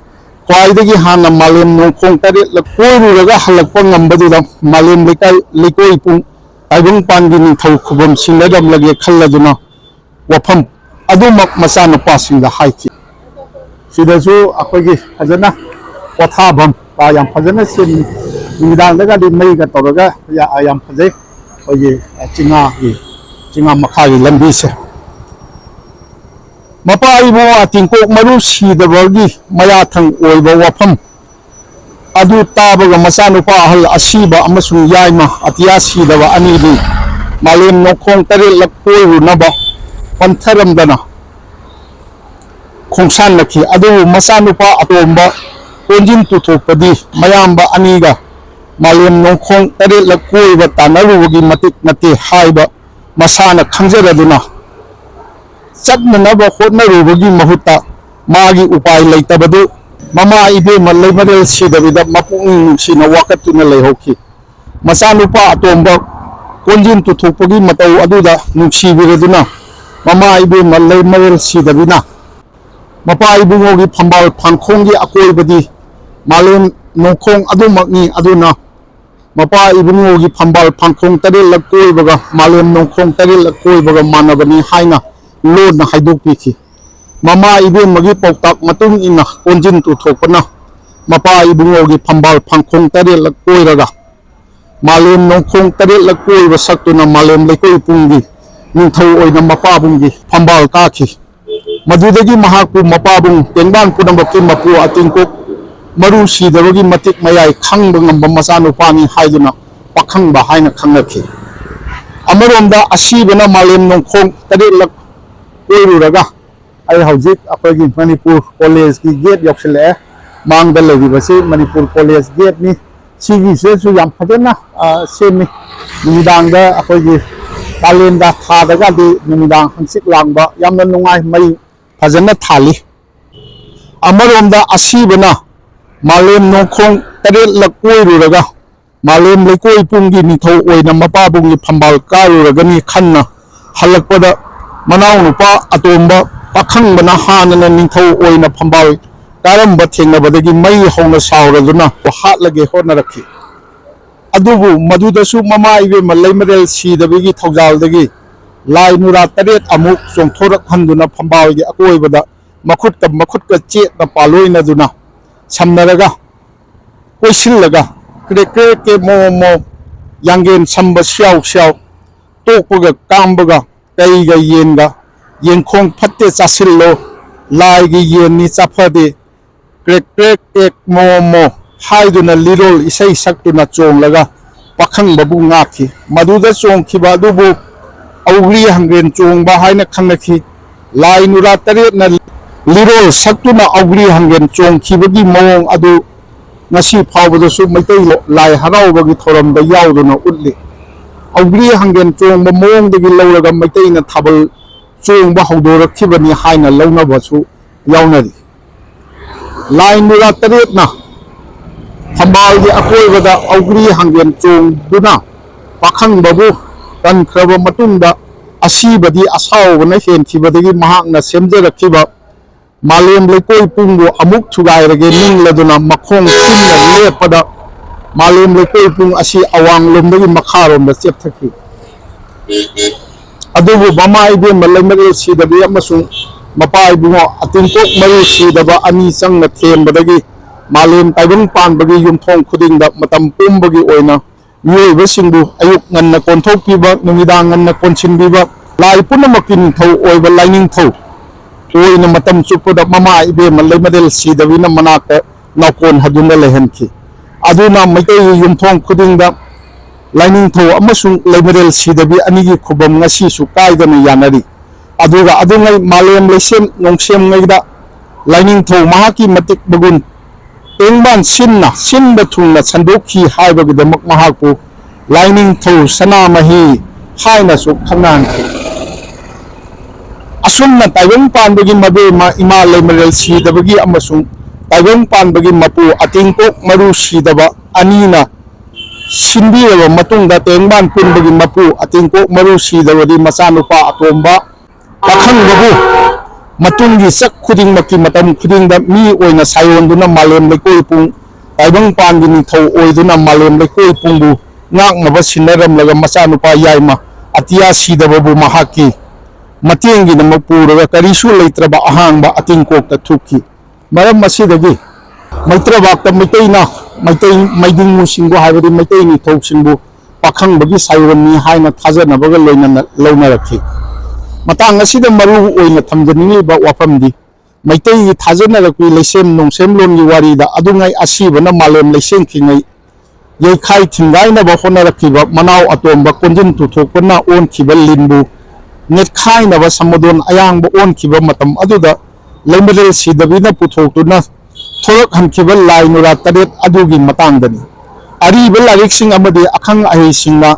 ꯈ꯭ꯋꯥꯏꯗꯒꯤ ꯍꯥꯟꯅ ꯃꯥꯂꯦꯝ ꯅꯣꯡꯈꯣꯡ ꯇꯔꯦꯠꯂꯛ ꯀꯣꯏꯔꯨꯔꯒ ꯍꯜꯂꯛꯄ ꯉꯝꯕꯗꯨꯗ ꯃꯥꯂꯦꯝ ꯂꯩꯀꯥꯏ ꯂꯩꯀꯣꯏ ꯄꯨꯡ ꯇꯥꯏꯕꯪꯄꯥꯟꯒꯤ ꯅꯤꯡꯊꯧ ꯈꯨꯕꯝ ꯁꯤꯡꯅꯔꯝꯂꯒꯦ ꯈꯜꯂꯗꯨꯅ ꯋꯥꯐꯝ ꯑꯗꯨꯃꯛ ꯃꯆꯥꯅꯨꯄꯥꯁꯤꯡꯗ ꯍꯥꯏꯈꯤ꯫ ꯁꯤꯗꯁꯨ ꯑꯩꯈꯣꯏꯒꯤ ꯐꯖꯅ ꯄꯣꯊꯥꯐꯝ ꯀꯥ ꯌꯥꯝ ꯐꯖꯅ ꯁꯦꯝꯃꯤ꯫ ꯅꯨꯃꯤꯗꯥꯡꯗꯒꯗꯤ ꯃꯩꯒ ꯇꯧꯔꯒ ꯌꯥ-, ꯌꯥꯝ ꯐꯖꯩ꯫ ꯑꯩꯈꯣꯏꯒꯤ ꯆꯤꯡꯉꯥꯒꯤ, ꯆꯤꯡꯉꯥ ꯃꯈꯥꯒꯤ ꯂꯝꯕꯤꯁꯦ꯫ ꯃꯄꯥ ꯏꯕꯨꯡ ꯑꯇꯤꯡꯀꯣꯛ ꯃꯔꯨ ꯁꯤꯗꯕꯒꯤ ꯃꯌꯥꯊꯪ ꯑꯣꯏꯕ ꯋꯥꯐꯝ ꯑꯗꯨ ꯇꯥꯕꯒ ꯃꯆꯥꯅꯨꯄꯥ ꯑꯍꯜ ꯑꯁꯤꯕ ꯑꯃꯁꯨꯡ ꯌꯥꯏꯃ ꯑꯇꯤꯌꯥ ꯁꯤꯗꯕ ꯑꯅꯤꯗꯤ ꯃꯥꯂꯦꯝ ꯅꯣꯡꯈꯣꯡ ꯇꯔꯦꯠꯂꯛ ꯀꯣꯏꯔꯨꯅꯕ ꯄꯟꯊꯔꯝꯗꯅ ꯈꯣꯡꯁꯥꯟꯅꯈꯤ꯫ ꯑꯗꯨꯕꯨ ꯃꯆꯥꯅꯨꯄꯥ ꯑꯇꯣꯝꯕ ꯀꯣꯟꯖꯤꯟ ꯇꯨꯊꯣꯛꯄꯗꯤ ꯃꯌꯥꯝꯕ ꯑꯅꯤꯒ ꯃꯥꯂꯦꯝ ꯅꯣꯡꯈꯣꯡ ꯇꯔꯦꯠꯂꯛ ꯀꯣꯏꯕ ꯇꯥꯟꯅꯔꯨꯕꯒꯤ ꯃꯇꯤꯛ ꯅꯠꯇꯦ ꯍꯥꯏꯕ ꯃꯁꯥꯅ ꯈꯪꯖꯔꯗꯨꯅ ꯆꯠꯅꯅꯕ ꯍꯣꯠꯅꯔꯨꯕꯒꯤ ꯃꯍꯨꯠꯇ ꯃꯥꯒꯤ ꯎꯄꯥꯏ ꯂꯩꯇꯕꯗꯨ ꯃꯃꯥ ꯏꯕꯦꯝꯃ ꯂꯩꯃꯔꯦꯜ ꯁꯤꯗꯕꯤꯗ ꯃꯄꯨꯛꯅꯤꯡ ꯅꯨꯡꯁꯤꯅ ꯋꯥꯀꯠꯇꯨꯅ ꯂꯩꯍꯧꯈꯤ꯫ ꯃꯆꯥꯅꯨꯄꯥ ꯑꯇꯣꯝꯕ ꯀꯣꯟꯖꯤꯟ ꯇꯨꯊꯣꯛꯄꯒꯤ ꯃꯇꯧ ꯑꯗꯨꯗ ꯅꯨꯡꯁꯤꯕꯤꯔꯗꯨꯅ ꯃꯃꯥ ꯏꯕꯦꯝꯃ ꯂꯩꯃꯔꯦꯜ ꯁꯤꯗꯕꯤꯅ ꯃꯄꯥ ꯏꯕꯨꯡꯉꯣꯒꯤ ꯐꯝꯕꯥꯜ ꯐꯥꯡꯈꯣꯡꯒꯤ ꯑꯀꯣꯏꯕꯗꯤ ꯃꯥꯂꯦꯝ ꯅꯣꯡꯈꯣꯡ ꯑꯗꯨꯃꯛꯅꯤ꯫ ꯑꯗꯨꯅ ꯃꯄꯥ ꯏꯕꯨꯡꯉꯣꯒꯤ ꯐꯝꯕꯥꯜ ꯐꯥꯡꯈꯣꯡ ꯇꯔꯦꯠꯂꯛ ꯀꯣꯏꯕꯒ ꯃꯥꯂꯦꯝ ꯅꯣꯡꯈꯣꯡ ꯇꯔꯦꯠꯂꯛ ꯀꯣꯏꯕꯒ ꯃꯥꯟꯅꯕꯅꯤ ꯍꯥꯏꯅ ꯂꯣꯟꯅ ꯍꯥꯏꯗꯣꯛꯄꯤꯈꯤ꯫ ꯃꯃꯥ ꯏꯕꯦꯝꯃꯒꯤ ꯄꯥꯎꯇꯥꯛ ꯃꯇꯨꯡ ꯏꯟꯅ ꯀꯣꯟꯖꯤꯟ ꯇꯨꯊꯣꯛꯄꯅ ꯃꯄꯥ ꯏꯕꯨꯡꯉꯣꯒꯤ ꯐꯝꯕꯥꯜ ꯐꯥꯡꯈꯣꯡ ꯇꯔꯦꯠꯂꯛ ꯀꯣꯏꯔꯒ ꯃꯥꯂꯦꯝ ꯅꯣꯡꯈꯣꯡ ꯇꯔꯦꯠꯂꯛ ꯀꯣꯏꯕ ꯁꯛꯇꯨꯅ ꯃꯥꯂꯦꯝ ꯂꯩꯀꯣꯏ ꯄꯨꯡꯒꯤ ꯅꯤꯡꯊꯧ ꯑꯣꯏꯅ ꯃꯄꯥꯕꯨꯡꯒꯤ ꯐꯝꯕꯥꯜ ꯀꯥꯈꯤ꯫ ꯃꯗꯨꯗꯒꯤ ꯃꯍꯥꯛꯄꯨ ꯃꯄꯥꯕꯨꯡ ꯇꯦꯡꯕꯥꯡ ꯄꯨꯝꯅꯃꯛꯀꯤ ꯃꯄꯨ ꯑꯇꯤꯡꯀꯣꯛ ꯃꯔꯨ ꯁꯤꯗꯕꯒꯤ ꯃꯇꯤꯛ ꯃꯌꯥꯏ ꯈꯪꯕ ꯉꯝꯕ ꯃꯆꯥꯅꯨꯄꯥꯅꯤ ꯍꯥꯏꯗꯨꯅ ꯄꯥꯈꯪꯕ ꯍꯥꯏꯅ ꯈꯪꯅꯈꯤ꯫ ꯑꯃꯔꯣꯝꯗ ꯑꯁꯤꯕꯅ ꯃꯥꯂꯦꯝ ꯅꯣꯡꯈꯣꯡ ꯇꯔꯦꯠꯂꯛ ꯀꯣꯏꯔꯨꯔꯒ ꯑꯩ ꯍꯧꯖꯤꯛ ꯑꯩꯈꯣꯏꯒꯤ ꯃꯅꯤꯄꯨꯔ ꯀꯣꯂꯦꯖꯀꯤ ꯒꯦꯠ ꯌꯧꯁꯤꯜꯂꯛꯑꯦ꯫ ꯃꯥꯡꯗ ꯂꯩꯔꯤꯕꯁꯤ ꯃꯅꯤꯄꯨꯔ ꯀꯣꯂꯦꯖ ꯒꯦꯠꯅꯤ꯫ ꯁꯤꯒꯤꯁꯤꯁꯨ ꯌꯥꯝ ꯐꯖꯅ, ꯑ, ꯁꯦꯝꯃꯤ꯫ ꯅꯨꯃꯤꯗꯥꯡꯗ ꯑꯩꯈꯣꯏꯒꯤ ꯀꯥꯂꯦꯟꯗ ꯊꯥꯗꯒꯗꯤ ꯅꯨꯃꯤꯗꯥꯡ ꯍꯪꯆꯤꯠ ꯂꯥꯡꯕ ꯌꯥꯝꯅ ꯅꯨꯡꯉꯥꯏ, ꯃꯩ ꯐꯖꯅ ꯊꯥꯜꯂꯤ꯫ ꯑꯃꯔꯣꯝꯗ ꯑꯁꯤꯕꯅ ꯃꯥꯂꯦꯝ ꯅꯣꯡꯈꯣꯡ ꯇꯔꯦꯠꯂꯛ ꯀꯣꯏꯔꯨꯔꯒ ꯃꯥꯂꯦꯝ ꯂꯩꯀꯣꯏ ꯄꯨꯡꯒꯤ ꯅꯤꯡꯊꯧ ꯑꯣꯏꯅ ꯃꯄꯥꯕꯨꯡꯒꯤ ꯐꯝꯕꯥꯜ ꯀꯥꯔꯨꯔꯒꯅꯤ ꯈꯟꯅ ꯍꯜꯂꯛꯄꯗ ꯃꯅꯥꯎꯅꯨꯄꯥ ꯑꯇꯣꯝꯕ ꯄꯥꯈꯪꯕꯅ ꯍꯥꯟꯅꯅ ꯅꯤꯡꯊꯧ ꯑꯣꯏꯅ ꯐꯝꯕꯥꯜ ꯀꯥꯔꯝꯕ ꯊꯦꯡꯅꯕꯗꯒꯤ ꯃꯩ ꯍꯧꯅ ꯁꯥꯎꯔꯗꯨꯅ ꯍꯥꯠꯂꯒꯦ ꯍꯣꯠꯅꯔꯛꯈꯤ꯫ ꯑꯗꯨꯕꯨ ꯃꯗꯨꯗꯁꯨ ꯃꯃꯥ ꯏꯕꯦꯝꯃ ꯂꯩꯃꯔꯦꯜ ꯁꯤꯗꯕꯒꯤ ꯊꯧꯖꯥꯜꯗꯒꯤ ꯂꯥꯏ ꯅꯨꯔꯥ ꯇꯔꯦꯠ ꯑꯃꯨꯛ ꯆꯣꯡꯊꯣꯔꯛꯍꯟꯗꯨꯅ ꯐꯝꯕꯥꯜꯒꯤ ꯑꯀꯣꯏꯕꯗ ꯃꯈꯨꯠꯀ ꯃꯈꯨꯠꯀ ꯆꯦꯠꯅ ꯄꯥꯜꯂꯣꯏꯅꯗꯨꯅ ꯁꯝꯅꯔꯒ ꯀꯣꯏꯁꯤꯜꯂꯒ ꯀ꯭ꯔꯦꯛ ꯀ꯭ꯔꯦꯛ ꯀ꯭ꯔꯦꯛ ꯃꯣ ꯃꯣ ꯌꯥꯡꯒꯦꯟ ꯁꯝꯕ ꯁ꯭ꯌꯥꯎ ꯁ꯭ꯌꯥꯎ ꯇꯣꯛꯄꯒ ꯀꯥꯝꯕꯒ ꯀꯩꯒ ꯌꯦꯟꯒ ꯌꯦꯟꯈꯣꯡ ꯐꯠꯇꯦ ꯆꯥꯁꯤꯜꯂꯣ ꯂꯥꯏꯒꯤ ꯌꯦꯟꯅꯤ ꯆꯥꯐꯗꯦ ꯀ꯭ꯔꯦꯛ ꯀ꯭ꯔꯦꯛ ꯀ꯭ꯔꯦꯛ ꯃꯣ ꯃꯣ ꯍꯥꯏꯗꯨꯅ ꯂꯤꯔꯣꯜ ꯏꯁꯩ ꯁꯛꯇꯨꯅ ꯆꯣꯡꯂꯒ ꯄꯥꯈꯪꯕꯕꯨ ꯉꯥꯛꯈꯤ꯫ ꯃꯗꯨꯗ ꯆꯣꯡꯈꯤꯕ ꯑꯗꯨꯕꯨ ꯑꯧꯒ꯭ꯔꯤ ꯍꯪꯒꯦꯟ ꯆꯣꯡꯕ ꯍꯥꯏꯅ ꯈꯪꯅꯈꯤ꯫ ꯂꯥꯏ ꯅꯨꯔꯥ ꯇꯔꯦꯠꯅ ꯂꯤꯔꯣꯜ ꯁꯛꯇꯨꯅ ꯑꯧꯒ꯭ꯔꯤ ꯍꯪꯒꯦꯟ ꯆꯣꯡꯈꯤꯕꯒꯤ ꯃꯑꯣꯡ ꯑꯗꯨ ꯉꯁꯤ ꯐꯥꯎꯕꯗꯁꯨ ꯃꯩꯇꯩ ꯂꯥꯏ ꯍꯔꯥꯎꯕꯒꯤ ꯊꯧꯔꯝꯗ ꯌꯥꯎꯗꯨꯅ ꯎꯠꯂꯤ꯫ ꯑꯧꯒ꯭ꯔꯤ ꯍꯪꯒꯦꯟ ꯆꯣꯡꯕ ꯃꯑꯣꯡꯗꯒꯤ ꯂꯧꯔꯒ ꯃꯩꯇꯩꯅ ꯊꯥꯕꯜ ꯆꯣꯡꯕ ꯍꯧꯗꯣꯔꯛꯈꯤꯕꯅꯤ ꯍꯥꯏꯅ ꯂꯧꯅꯕꯁꯨ ꯌꯥꯎꯅꯔꯤ꯫ ꯂꯥꯏ ꯅꯨꯔꯥ ꯇꯔꯦꯠꯅ ꯐꯝꯕꯥꯜꯒꯤ ꯑꯀꯣꯏꯕꯗ ꯑꯧꯒ꯭ꯔꯤ ꯍꯪꯒꯦꯟ ꯆꯣꯡꯗꯨꯅ ꯄꯥꯈꯪꯕꯕꯨ ꯀꯟꯈ꯭ꯔꯕ ꯃꯇꯨꯡꯗ ꯑꯁꯤꯕꯗꯤ ꯑꯁꯥꯎꯕꯅ ꯍꯦꯟꯈꯤꯕꯗꯒꯤ ꯃꯍꯥꯛꯅ ꯁꯦꯝꯖꯔꯛꯈꯤꯕ ꯃꯥꯂꯦꯝ ꯂꯩꯀꯣꯏ ꯄꯨꯡꯕꯨ ꯑꯃꯨꯛ ꯊꯨꯒꯥꯏꯔꯒꯦ ꯅꯤꯡꯂꯗꯨꯅ ꯃꯈꯣꯡ ꯀꯨꯝꯅ ꯂꯦꯞꯄꯗ ꯃꯥꯂꯦꯝ ꯂꯩꯀꯣꯏ ꯄꯨꯡ ꯑꯁꯤ ꯑꯋꯥꯡꯂꯣꯝꯗꯒꯤ ꯃꯈꯥꯔꯣꯝꯗ ꯆꯦꯞꯊꯈꯤ꯫ ꯑꯗꯨꯕꯨ ꯃꯃꯥ ꯏꯕꯦꯝꯃ ꯂꯩꯃꯔꯦꯜ ꯁꯤꯗꯕꯤ ꯑꯃꯁꯨꯡ ꯃꯄꯥ ꯏꯕꯨꯡꯉꯣ ꯑꯇꯤꯡꯀꯣꯛ ꯃꯔꯨ ꯁꯤꯗꯕ ꯑꯅꯤ ꯆꯪꯅ ꯊꯦꯝꯕꯗꯒꯤ ꯃꯥꯂꯦꯝ ꯇꯥꯏꯕꯪ ꯄꯥꯟꯕꯒꯤ ꯌꯨꯝꯊꯣꯡ ꯈꯨꯗꯤꯡꯗ ꯃꯇꯝ ꯄꯨꯝꯕꯒꯤ ꯑꯣꯏꯅ ꯃꯤꯑꯣꯏꯕꯁꯤꯡꯕꯨ ꯑꯌꯨꯛ ꯉꯟꯅ ꯀꯣꯟꯊꯣꯛꯄꯤꯕ, ꯅꯨꯃꯤꯗꯥꯡ ꯉꯟꯅ ꯀꯣꯟꯁꯤꯟꯕꯤꯕ, ꯂꯥꯏ ꯄꯨꯝꯅꯃꯛꯀꯤ ꯅꯤꯡꯊꯧ ꯑꯣꯏꯕ ꯂꯥꯏꯅꯤꯡꯊꯧ ꯑꯣꯏꯅ ꯃꯇꯝ ꯆꯨꯞꯄꯗ ꯃꯃꯥ ꯏꯕꯦꯝꯃ ꯂꯩꯃꯔꯦꯜ ꯁꯤꯗꯕꯤꯅ ꯃꯅꯥꯛꯇ ꯅꯥꯎꯀꯣꯟ ꯍꯥꯗꯨꯅ ꯂꯩꯍꯟꯈꯤ꯫ ꯑꯗꯨꯅ ꯃꯩꯇꯩꯒꯤ ꯌꯨꯝꯊꯣꯡ ꯈꯨꯗꯤꯡꯗ ꯂꯥꯏꯅꯤꯡꯊꯧ ꯑꯃꯁꯨꯡ ꯂꯩꯃꯔꯦꯜ ꯁꯤꯗꯕꯤ ꯑꯅꯤꯒꯤ ꯈꯨꯕꯝ ꯉꯁꯤꯁꯨ ꯀꯥꯏꯗꯅ ꯌꯥꯅꯔꯤ꯫ ꯑꯗꯨꯒ ꯑꯗꯨꯉꯩ ꯃꯥꯂꯦꯝ ꯂꯩꯁꯦꯝ ꯅꯣꯡꯁꯦꯝꯉꯩꯗ ꯂꯥꯏꯅꯤꯡꯊꯧ ꯃꯍꯥꯛꯀꯤ ꯃꯇꯤꯛ ꯃꯒꯨꯟ ꯇꯦꯡꯕꯥꯟ ꯁꯤꯟꯅ ꯁꯤꯟꯕ ꯊꯨꯡꯅ ꯁꯟꯗꯣꯛꯈꯤ ꯍꯥꯏꯕꯒꯤꯗꯃꯛ ꯃꯍꯥꯛꯄꯨ ꯂꯥꯏꯅꯤꯡꯊꯧ ꯁꯅꯥꯃꯍꯤ ꯍꯥꯏꯅꯁꯨ ꯈꯪꯅꯍꯟꯈꯤ꯫ ꯑꯁꯨꯝꯅ ꯇꯥꯏꯕꯪ ꯄꯥꯟꯕꯒꯤ ꯃꯕꯦꯝꯃ ꯏꯃꯥ ꯂꯩꯃꯔꯦꯜ ꯁꯤꯗꯕꯒꯤ ꯑꯃꯁꯨꯡ ꯇꯥꯏꯕꯪ ꯄꯥꯟꯕꯒꯤ ꯃꯄꯨ ꯑꯇꯤꯡꯀꯣꯛ ꯃꯔꯨ ꯁꯤꯗꯕ ꯑꯅꯤꯅ ꯁꯤꯟꯕꯤꯔꯕ ꯃꯇꯨꯡꯗ ꯇꯦꯡꯕꯥꯟ ꯄꯨꯟꯕꯒꯤ ꯃꯄꯨ ꯑꯇꯤꯡꯀꯣꯛ ꯃꯔꯨ ꯁꯤꯗꯕꯗꯤ ꯃꯆꯥꯅꯨꯄꯥ ꯑꯇꯣꯝꯕ ꯄꯥꯈꯪꯕꯕꯨ ꯃꯇꯨꯡꯒꯤ ꯁꯛ ꯈꯨꯗꯤꯡꯃꯛꯀꯤ ꯃꯇꯝ ꯈꯨꯗꯤꯡꯗ ꯃꯤ ꯑꯣꯏꯅ ꯁꯥꯌꯣꯟꯗꯨꯅ ꯃꯥꯂꯦꯝ ꯂꯩꯀꯣꯏ ꯄꯨꯡ ꯇꯥꯏꯕꯪ ꯄꯥꯟꯒꯤ ꯅꯤꯡꯊꯧ ꯑꯣꯏꯗꯨꯅ ꯃꯥꯂꯦꯝ ꯂꯩꯀꯣꯏ ꯄꯨꯡꯕꯨ ꯉꯥꯛꯅꯕ ꯁꯤꯟꯅꯔꯝꯂꯒ ꯃꯆꯥꯅꯨꯄꯥ ꯌꯥꯏꯃ ꯑꯇꯤꯌꯥ ꯁꯤꯗꯕꯕꯨ ꯃꯍꯥꯛꯀꯤ ꯃꯇꯦꯡꯒꯤꯗꯃꯛ ꯄꯨꯔꯒ ꯀꯔꯤꯁꯨ ꯂꯩꯇ꯭ꯔꯕ ꯑꯍꯥꯡꯕ ꯑꯇꯤꯡꯀꯣꯛꯇ ꯊꯨꯞꯈꯤ꯫ ꯃꯔꯝ ꯑꯁꯤꯗꯒꯤ ꯃꯩꯇ꯭ꯔꯕꯥꯛꯇ ꯃꯩꯇꯩꯅ ꯃꯩꯇꯩ ꯃꯩꯗꯤꯡꯉꯨꯁꯤꯡꯕꯨ ꯍꯥꯏꯕꯗꯤ ꯃꯩꯇꯩ ꯅꯤꯡꯊꯧꯁꯤꯡꯕꯨ ꯄꯥꯈꯪꯕꯒꯤ ꯁꯥꯏꯑꯣꯟꯅꯤ ꯍꯥꯏꯅ ꯊꯥꯖꯅꯕꯒ ꯂꯣꯏꯅꯅ ꯂꯧꯅꯔꯛꯈꯤ꯫ ꯃꯇꯥꯡ ꯑꯁꯤꯗ ꯃꯔꯨ ꯑꯣꯏꯅ ꯊꯝꯖꯅꯤꯡꯂꯤꯕ ꯋꯥꯐꯝꯗꯤ ꯃꯩꯇꯩꯒꯤ ꯊꯥꯖꯅꯔꯛꯄꯤ ꯂꯩꯁꯦꯝ ꯅꯣꯡꯁꯦꯝꯂꯣꯟꯒꯤ ꯋꯥꯔꯤꯗ ꯑꯗꯨꯉꯩ ꯑꯁꯤꯕꯅ ꯃꯥꯂꯦꯝ ꯂꯩꯁꯦꯝꯈꯤꯉꯩ ꯌꯩꯈꯥꯏ ꯊꯤꯡꯒꯥꯏꯅꯕ ꯍꯣꯠꯅꯔꯛꯈꯤꯕ ꯃꯅꯥꯎ ꯑꯇꯣꯝꯕ ꯀꯣꯟꯖꯤꯟ ꯇꯨꯊꯣꯛꯄꯅ ꯑꯣꯟꯈꯤꯕ ꯂꯤꯟꯕꯨ ꯅꯦꯠꯈꯥꯏꯅꯕ ꯁꯃꯨꯗꯣꯟ ꯑꯌꯥꯡꯕ ꯑꯣꯟꯈꯤꯕ ꯃꯇꯝ ꯑꯗꯨꯗ ꯂꯩꯃꯔꯦꯜ ꯁꯤꯗꯕꯤꯅ ꯄꯨꯊꯣꯛꯇꯨꯅ ꯊꯣꯔꯛꯍꯟꯈꯤꯕ ꯂꯥꯏ ꯅꯨꯔꯥ ꯇꯔꯦꯠ ꯑꯗꯨꯒꯤ ꯃꯇꯥꯡꯗꯅꯤ꯫ ꯑꯔꯤꯕ ꯂꯥꯏꯔꯤꯛꯁꯤꯡ ꯑꯃꯗꯤ ꯑꯈꯪ ꯑꯍꯩꯁꯤꯡꯅ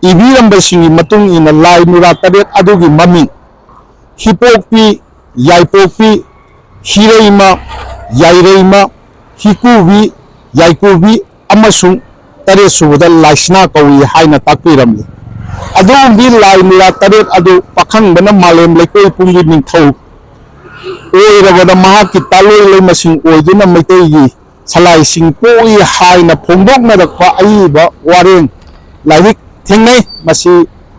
ꯏꯕꯤꯔꯝꯕꯁꯤꯡꯒꯤ ꯃꯇꯨꯡ ꯏꯟꯅ ꯂꯥꯏ ꯅꯨꯔꯥ ꯇꯔꯦꯠ ꯑꯗꯨꯒꯤ ꯃꯃꯤꯡ ꯍꯤꯄꯣꯛꯄꯤ, ꯌꯥꯏꯄꯣꯛꯄꯤ, ꯍꯤꯔꯩꯃ, ꯌꯥꯏꯔꯩꯃ, ꯍꯤꯀꯨꯕꯤ, ꯌꯥꯏꯀꯨꯕꯤ ꯑꯃꯁꯨꯡ ꯇꯔꯦꯠꯁꯨꯕꯗ ꯂꯥꯏꯁꯅꯥ ꯀꯧꯏ ꯍꯥꯏꯅ ꯇꯥꯛꯄꯤꯔꯝꯃꯤ꯫ ꯑꯗꯨꯒꯨꯝꯕꯤ ꯂꯥꯏ ꯅꯨꯔꯥ ꯇꯔꯦꯠ ꯑꯗꯨ ꯄꯥꯈꯪꯕꯅ ꯃꯥꯂꯦꯝ ꯂꯩꯀꯣꯏ ꯄꯨꯝꯒꯤ ꯅꯤꯡꯊꯧ ꯑꯣꯏꯔꯕꯗ ꯃꯍꯥꯛꯀꯤ ꯇꯥꯂꯣꯏ ꯂꯩꯃꯁꯤꯡ ꯑꯣꯏꯗꯨꯅ ꯃꯩꯇꯩꯒꯤ ꯁꯂꯥꯏꯁꯤꯡ ꯄꯣꯛꯏ ꯍꯥꯏꯅ ꯐꯣꯡꯗꯣꯛꯅꯔꯛꯄ ꯑꯏꯕ ꯋꯥꯔꯦꯡ ꯂꯥꯏꯔꯤꯛ ꯊꯦꯡꯅꯩ꯫ ꯃꯁꯤ,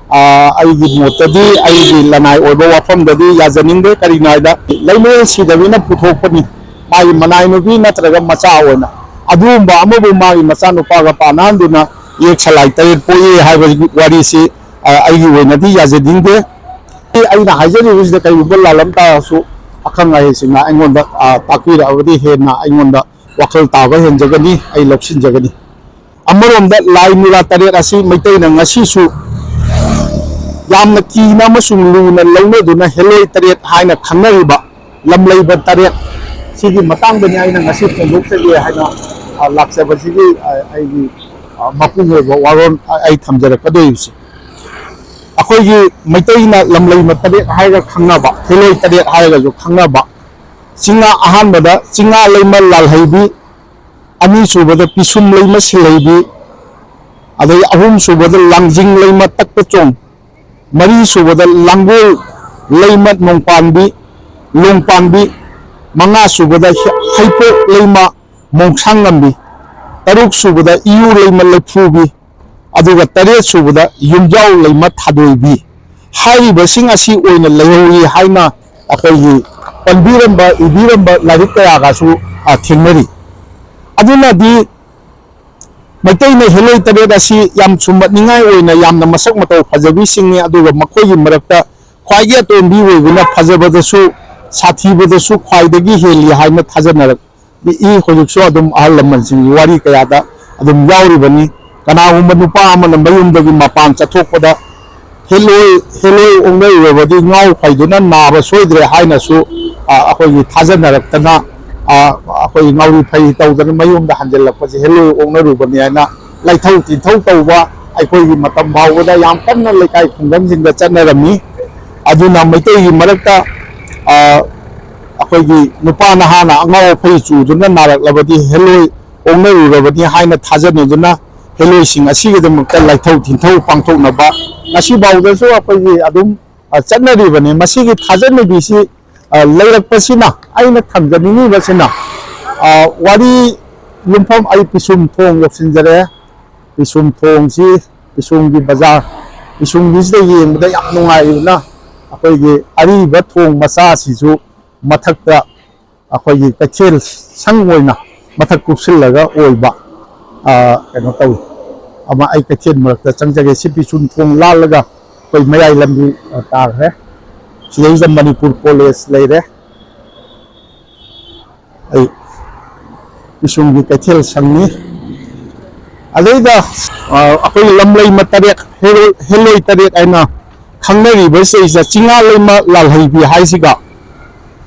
ꯑ, ꯑꯩꯒꯤ ꯃꯣꯠꯇꯗꯤ, ꯑꯩꯒꯤ ꯂꯅꯥꯏ ꯑꯣꯏꯕ ꯋꯥꯐꯝꯗꯗꯤ ꯌꯥꯖꯅꯤꯡꯗꯦ꯫ ꯀꯔꯤꯒꯤꯅꯣ ꯍꯥꯏꯗ, ꯂꯩꯃꯔꯦꯜ ꯁꯤꯗꯕꯤꯅ ꯄꯨꯊꯣꯛꯄꯅꯤ꯫ ꯃꯥꯒꯤ ꯃꯅꯥꯏ ꯅꯨꯄꯤ ꯅꯠꯇ꯭ꯔꯒ ꯃꯆꯥ ꯑꯣꯏꯅ꯫ ꯑꯗꯨꯒꯨꯝꯕ ꯑꯃꯕꯨ ꯃꯥꯒꯤ ꯃꯆꯥꯅꯨꯄꯥꯒ ꯄꯥꯅꯍꯟꯗꯨꯅ ꯌꯦꯛ ꯁꯂꯥꯏ ꯇꯔꯦꯠ ꯄꯣꯛꯏ ꯍꯥꯏꯕꯒꯤ ꯋꯥꯔꯤꯁꯤ, ꯑ, ꯑꯩꯒꯤ ꯑꯣꯏꯅꯗꯤ ꯌꯥꯖꯅꯤꯡꯗꯦ꯫ ꯑꯩꯅ ꯍꯥꯏꯖꯔꯤꯕꯁꯤꯗ ꯀꯔꯤꯒꯨꯝꯕ ꯂꯥꯜꯂꯝ ꯇꯥꯔꯁꯨ, ꯑꯈꯪ ꯑꯍꯩꯁꯤꯡꯅ ꯑꯩꯉꯣꯟꯗ, ꯑ, ꯇꯥꯛꯄꯤꯔꯛꯑꯕꯗꯤ ꯍꯦꯟꯅ ꯑꯩꯉꯣꯟꯗ ꯋꯥꯈꯜ ꯇꯥꯕ ꯍꯦꯟꯖꯒꯅꯤ, ꯑꯩ ꯂꯧꯁꯤꯟꯖꯒꯅꯤ꯫ ꯑꯃꯔꯣꯝꯗ ꯂꯥꯏ ꯅꯨꯔꯥ ꯇꯔꯦꯠ ꯑꯁꯤ ꯃꯩꯇꯩꯅ ꯉꯁꯤꯁꯨ ꯌꯥꯝꯅ ꯀꯤꯅ ꯑꯃꯁꯨꯡ ꯂꯨꯅ ꯂꯧꯅꯗꯨꯅ ꯍꯦꯂꯣꯏ ꯇꯔꯦꯠ ꯍꯥꯏꯅ ꯈꯪꯅꯔꯤꯕ ꯂꯝꯂꯩꯕ ꯇꯔꯦꯠ ꯁꯤꯒꯤ ꯃꯇꯥꯡꯗꯅꯤ ꯑꯩꯅ ꯉꯁꯤ ꯐꯣꯡꯗꯣꯛꯆꯒꯦ ꯍꯥꯏꯅ, ꯑ, ꯂꯥꯛꯆꯕꯁꯤꯒꯤ, ꯑ, ꯑꯩꯒꯤ, ꯑ, ꯃꯄꯨꯡ ꯑꯣꯏꯕ ꯋꯥꯔꯣꯜ, ꯑ, ꯑꯩ ꯊꯝꯖꯔꯛꯀꯗꯣꯔꯤꯕꯁꯤ꯫ ꯑꯩꯈꯣꯏꯒꯤ ꯃꯩꯇꯩꯅ ꯂꯝꯂꯩꯕ ꯇꯔꯦꯠ ꯍꯥꯏꯔꯒ ꯈꯪꯅꯕ, ꯍꯦꯂꯣꯏ ꯇꯔꯦꯠ ꯍꯥꯏꯔꯒꯁꯨ ꯈꯪꯅꯕ, ꯆꯤꯉꯥ, ꯑꯍꯥꯟꯕꯗ ꯆꯤꯉꯥ ꯂꯩꯃ ꯂꯥꯜꯍꯩꯕꯤ, ꯑꯅꯤꯁꯨꯕꯗ ꯄꯤꯁꯨꯝ ꯂꯩꯃ ꯁꯤꯜꯍꯩꯕꯤ, ꯑꯗꯩ ꯑꯍꯨꯝꯁꯨꯕꯗ ꯂꯥꯡꯖꯤꯡ ꯂꯩꯃ ꯇꯛꯄꯆꯣꯡ, ꯃꯔꯤꯁꯨꯕꯗ ꯂꯥꯡꯒꯣꯜ ꯂꯩꯃ ꯅꯣꯡꯄꯥꯟꯕꯤ, ꯂꯣꯡꯄꯥꯟꯕꯤ, ꯃꯉꯥꯁꯨꯕꯗ ꯍꯩꯄꯣꯛ ꯂꯩꯃ ꯃꯣꯡꯁꯥꯡꯉꯝꯕꯤ, ꯇꯔꯨꯛꯁꯨꯕꯗ ꯏꯌꯨ ꯂꯩꯃ ꯂꯩꯐꯨꯕꯤ, ꯑꯗꯨꯒ ꯇꯔꯦꯠꯁꯨꯕꯗ ꯌꯨꯝꯖꯥꯎ ꯂꯩꯃ ꯊꯥꯗꯣꯏꯕꯤ꯫ ꯍꯥꯏꯔꯤꯕꯁꯤꯡ ꯑꯁꯤ ꯑꯣꯏꯅ ꯂꯩꯍꯧꯏ ꯍꯥꯏꯅ ꯑꯩꯈꯣꯏꯒꯤ ꯄꯟꯕꯤꯔꯝꯕ, ꯏꯕꯤꯔꯝꯕ ꯂꯥꯏꯔꯤꯛ ꯀꯌꯥꯒꯁꯨ, ꯑ, ꯊꯦꯡꯅꯔꯤ꯫ ꯑꯗꯨꯅꯗꯤ ꯃꯩꯇꯩꯅ ꯍꯦꯂꯣꯏ ꯇꯔꯦꯠ ꯑꯁꯤ ꯌꯥꯝ ꯁꯨꯝꯕꯠꯅꯤꯡꯉꯥꯏ ꯑꯣꯏꯅ ꯌꯥꯝꯅ ꯃꯁꯛ ꯃꯇꯧ ꯐꯖꯕꯤꯁꯤꯡꯅꯤ, ꯑꯗꯨꯒ ꯃꯈꯣꯏꯒꯤ ꯃꯔꯛꯇ ꯈ꯭ꯋꯥꯏꯒꯤ ꯑꯇꯣꯟꯕꯤ ꯑꯣꯏꯕꯅ ꯐꯖꯕꯗꯁꯨ, ꯁꯥꯊꯤꯕꯗꯁꯨ ꯈ꯭ꯋꯥꯏꯗꯒꯤ ꯍꯦꯜꯂꯤ ꯍꯥꯏꯅ ꯊꯥꯖꯅꯔꯛꯏ꯫ ꯍꯧꯖꯤꯛꯁꯨ ꯑꯗꯨꯝ ꯑꯍꯜ ꯂꯃꯟꯁꯤꯡꯒꯤ ꯋꯥꯔꯤ ꯀꯌꯥꯗ ꯑꯗꯨꯝ ꯌꯥꯎꯔꯤꯕꯅꯤ꯫ ꯀꯅꯥꯒꯨꯝꯕ ꯅꯨꯄꯥ ꯑꯃꯅ ꯃꯌꯨꯝꯗꯒꯤ ꯃꯄꯥꯟ ꯆꯠꯊꯣꯛꯄꯗ ꯍꯦꯂꯣꯏ, ꯍꯦꯂꯣꯏ ꯑꯣꯛꯅꯔꯨꯔꯕꯗꯤ ꯉꯥꯎ ꯐꯩꯗꯨꯅ ꯅꯥꯕ ꯁꯣꯏꯗ꯭ꯔꯦ ꯍꯥꯏꯅꯁꯨ, ꯑ, ꯑꯩꯈꯣꯏꯒꯤ ꯊꯥꯖꯅꯔꯛꯇꯅ, ꯑ, ꯑꯩꯈꯣꯏ ꯉꯥꯎꯔꯤ ꯐꯩ ꯇꯧꯗꯅ ꯃꯌꯨꯝꯗ ꯍꯟꯖꯤꯜꯂꯛꯄꯁꯦ ꯍꯦꯂꯣꯏ ꯑꯣꯛꯅꯔꯨꯕꯅꯤ ꯍꯥꯏꯅ ꯂꯥꯏꯊꯧ ꯇꯤꯟꯊꯧ ꯇꯧꯕ ꯑꯩꯈꯣꯏꯒꯤ ꯃꯇꯝ ꯐꯥꯎꯕꯗ ꯌꯥꯝ ꯀꯟꯅ ꯂꯩꯀꯥꯏ ꯈꯨꯡꯒꯪꯁꯤꯡꯗ ꯆꯠꯅꯔꯝꯃꯤ꯫ ꯑꯗꯨꯅ ꯃꯩꯇꯩꯒꯤ ꯃꯔꯛꯇ, ꯑ, ꯑꯩꯈꯣꯏꯒꯤ ꯅꯨꯄꯥ ꯅꯍꯥꯅ ꯑꯉꯥꯎ ꯑꯐꯩ ꯆꯨꯗꯨꯅ ꯅꯥꯔꯛꯂꯕꯗꯤ ꯍꯦꯂꯣꯏ ꯑꯣꯛꯅꯔꯨꯔꯕꯅꯤ ꯍꯥꯏꯅ ꯊꯥꯖꯅꯗꯨꯅ ꯍꯦꯂꯣꯏꯁꯤꯡ ꯑꯁꯤꯒꯤꯗꯃꯛꯇ ꯂꯥꯏꯊꯧ ꯇꯤꯟꯊꯧ ꯄꯥꯡꯊꯣꯛꯅꯕ ꯉꯁꯤ ꯐꯥꯎꯗꯁꯨ ꯑꯩꯈꯣꯏꯒꯤ ꯑꯗꯨꯝ, ꯑ, ꯆꯠꯅꯔꯤꯕꯅꯤ꯫ ꯃꯁꯤꯒꯤ ꯊꯥꯖꯅꯕꯤꯁꯤ, ꯑ, ꯂꯩꯔꯛꯄꯁꯤꯅ, ꯑꯩꯅ ꯊꯝꯖꯅꯤꯡꯉꯤꯕꯁꯤꯅ, ꯋꯥꯔꯤ ꯌꯨꯝꯐꯝ ꯑꯩ ꯄꯤꯁꯨꯝ ꯊꯣꯡ ꯌꯧꯁꯤꯟꯖꯔꯦ꯫ ꯄꯤꯁꯨꯝ ꯊꯣꯡꯁꯤ, ꯄꯤꯁꯨꯝꯒꯤ ꯕꯖꯥꯔ, ꯄꯤꯁꯨꯝꯒꯤꯁꯤꯗ ꯌꯦꯡꯕꯗ ꯌꯥꯝ ꯅꯨꯡꯉꯥꯏꯔꯤꯕꯅ ꯑꯩꯈꯣꯏꯒꯤ ꯑꯔꯤꯕ ꯊꯣꯡ ꯃꯆꯥꯁꯤꯁꯨ ꯃꯊꯛꯇ ꯑꯩꯈꯣꯏꯒꯤ ꯀꯩꯊꯦꯜ ꯁꯪ ꯑꯣꯏꯅ ꯃꯊꯛ ꯀꯨꯞꯁꯤꯜꯂꯒ ꯑꯣꯏꯕ, ꯑ, ꯀꯩꯅꯣ ꯇꯧꯏ꯫ ꯑꯃ ꯑꯩ ꯀꯩꯊꯦꯜ ꯃꯔꯛꯇ ꯆꯪꯖꯒꯦ꯫ ꯁꯤ ꯄꯤꯁꯨꯝ ꯊꯣꯡ ꯂꯥꯜꯂꯒ ꯑꯩꯈꯣꯏ ꯃꯌꯥꯏ ꯂꯝꯕꯤ, ꯑ, ꯇꯥꯈ꯭ꯔꯦ꯫ ꯁꯤꯗꯩꯁꯤꯗ ꯃꯅꯤꯄꯨꯔ ꯀꯣꯂꯦꯖ ꯂꯩꯔꯦ꯫ ꯑꯩ ꯄꯤꯁꯨꯝꯒꯤ ꯀꯩꯊꯦꯜ ꯁꯪꯅꯤ꯫ ꯑꯗꯩꯗ, ꯑ, ꯑꯩꯈꯣꯏꯒꯤ ꯂꯝꯂꯩꯃ ꯇꯔꯦꯠ, ꯍꯦꯂꯣꯏ, ꯍꯦꯂꯣꯏ ꯇꯔꯦꯠ ꯍꯥꯏꯅ ꯈꯪꯅꯔꯤꯕꯁꯤꯗꯩꯁꯤꯗ ꯆꯤꯉꯥ ꯂꯩꯃ ꯂꯥꯜꯍꯩꯕꯤ ꯍꯥꯏꯁꯤꯒ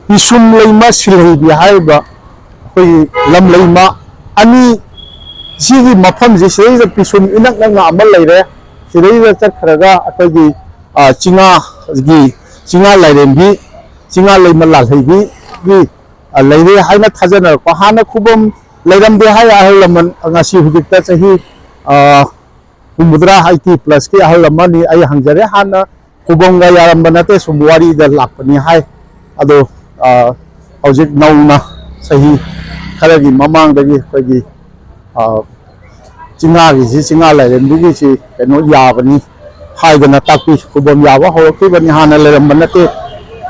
ꯄꯤꯁꯨꯝ ꯂꯩꯃ ꯁꯤꯜꯍꯩꯕꯤ ꯍꯥꯏꯔꯤꯕ ꯑꯩꯈꯣꯏꯒꯤ ꯂꯝꯂꯩꯃ ꯑꯅꯤ, ꯁꯤꯒꯤ ꯃꯐꯝꯁꯤ ꯁꯤꯗꯩꯁꯤꯗ ꯄꯤꯁꯨꯝ ꯏꯅꯛ ꯅꯛꯅ ꯑꯃ ꯂꯩꯔꯦ꯫ ꯁꯤꯗꯩꯁꯤꯗ ꯆꯠꯈ꯭ꯔꯒ ꯑꯩꯈꯣꯏꯒꯤ, ꯑ, ꯆꯤꯉꯥꯒꯤ, ꯆꯤꯉꯥ ꯂꯥꯏꯔꯦꯝꯕꯤ, ꯆꯤꯉꯥ ꯂꯩꯃ ꯂꯥꯜꯍꯩꯕꯤꯒꯤ, ꯑ, ꯂꯩꯔꯦ ꯍꯥꯏꯅ ꯊꯥꯖꯅꯔꯛꯄ꯫ ꯍꯥꯟꯅ ꯈꯨꯕꯝ ꯂꯩꯔꯝꯗꯦ ꯍꯥꯏ ꯑꯍꯜ ꯂꯃꯟ, ꯉꯁꯤ ꯍꯧꯖꯤꯛꯇ ꯆꯍꯤ, ꯑ, ꯍꯨꯝꯐꯨꯇꯔꯥ, eighty plus ꯀꯤ ꯑꯍꯜ ꯑꯃꯅꯤ ꯑꯩ ꯍꯪꯖꯔꯦ꯫ ꯍꯥꯟꯅ ꯈꯨꯕꯝꯒ ꯌꯥꯔꯝꯕ ꯅꯠꯇꯦ, ꯁꯨꯝ ꯋꯥꯔꯤꯗ ꯂꯥꯛꯄꯅꯤ ꯍꯥꯏ꯫ ꯑꯗꯣ, ꯑ, ꯍꯧꯖꯤꯛ ꯅꯧꯅ ꯆꯍꯤ ꯈꯔꯒꯤ ꯃꯃꯥꯡꯗꯒꯤ ꯑꯩꯈꯣꯏꯒꯤ, ꯑ, ꯆꯤꯉꯥꯒꯤꯁꯤ, ꯆꯤꯉꯥ ꯂꯥꯏꯔꯦꯝꯕꯤꯒꯤꯁꯤ ꯀꯩꯅꯣ ꯌꯥꯕꯅꯤ ꯍꯥꯏꯗꯅ ꯇꯥꯛꯄꯤ꯫ ꯈꯨꯕꯝ ꯌꯥꯕ ꯍꯧꯔꯛꯈꯤꯕꯅꯤ, ꯍꯥꯟꯅ ꯂꯩꯔꯝꯕ ꯅꯠꯇꯦ꯫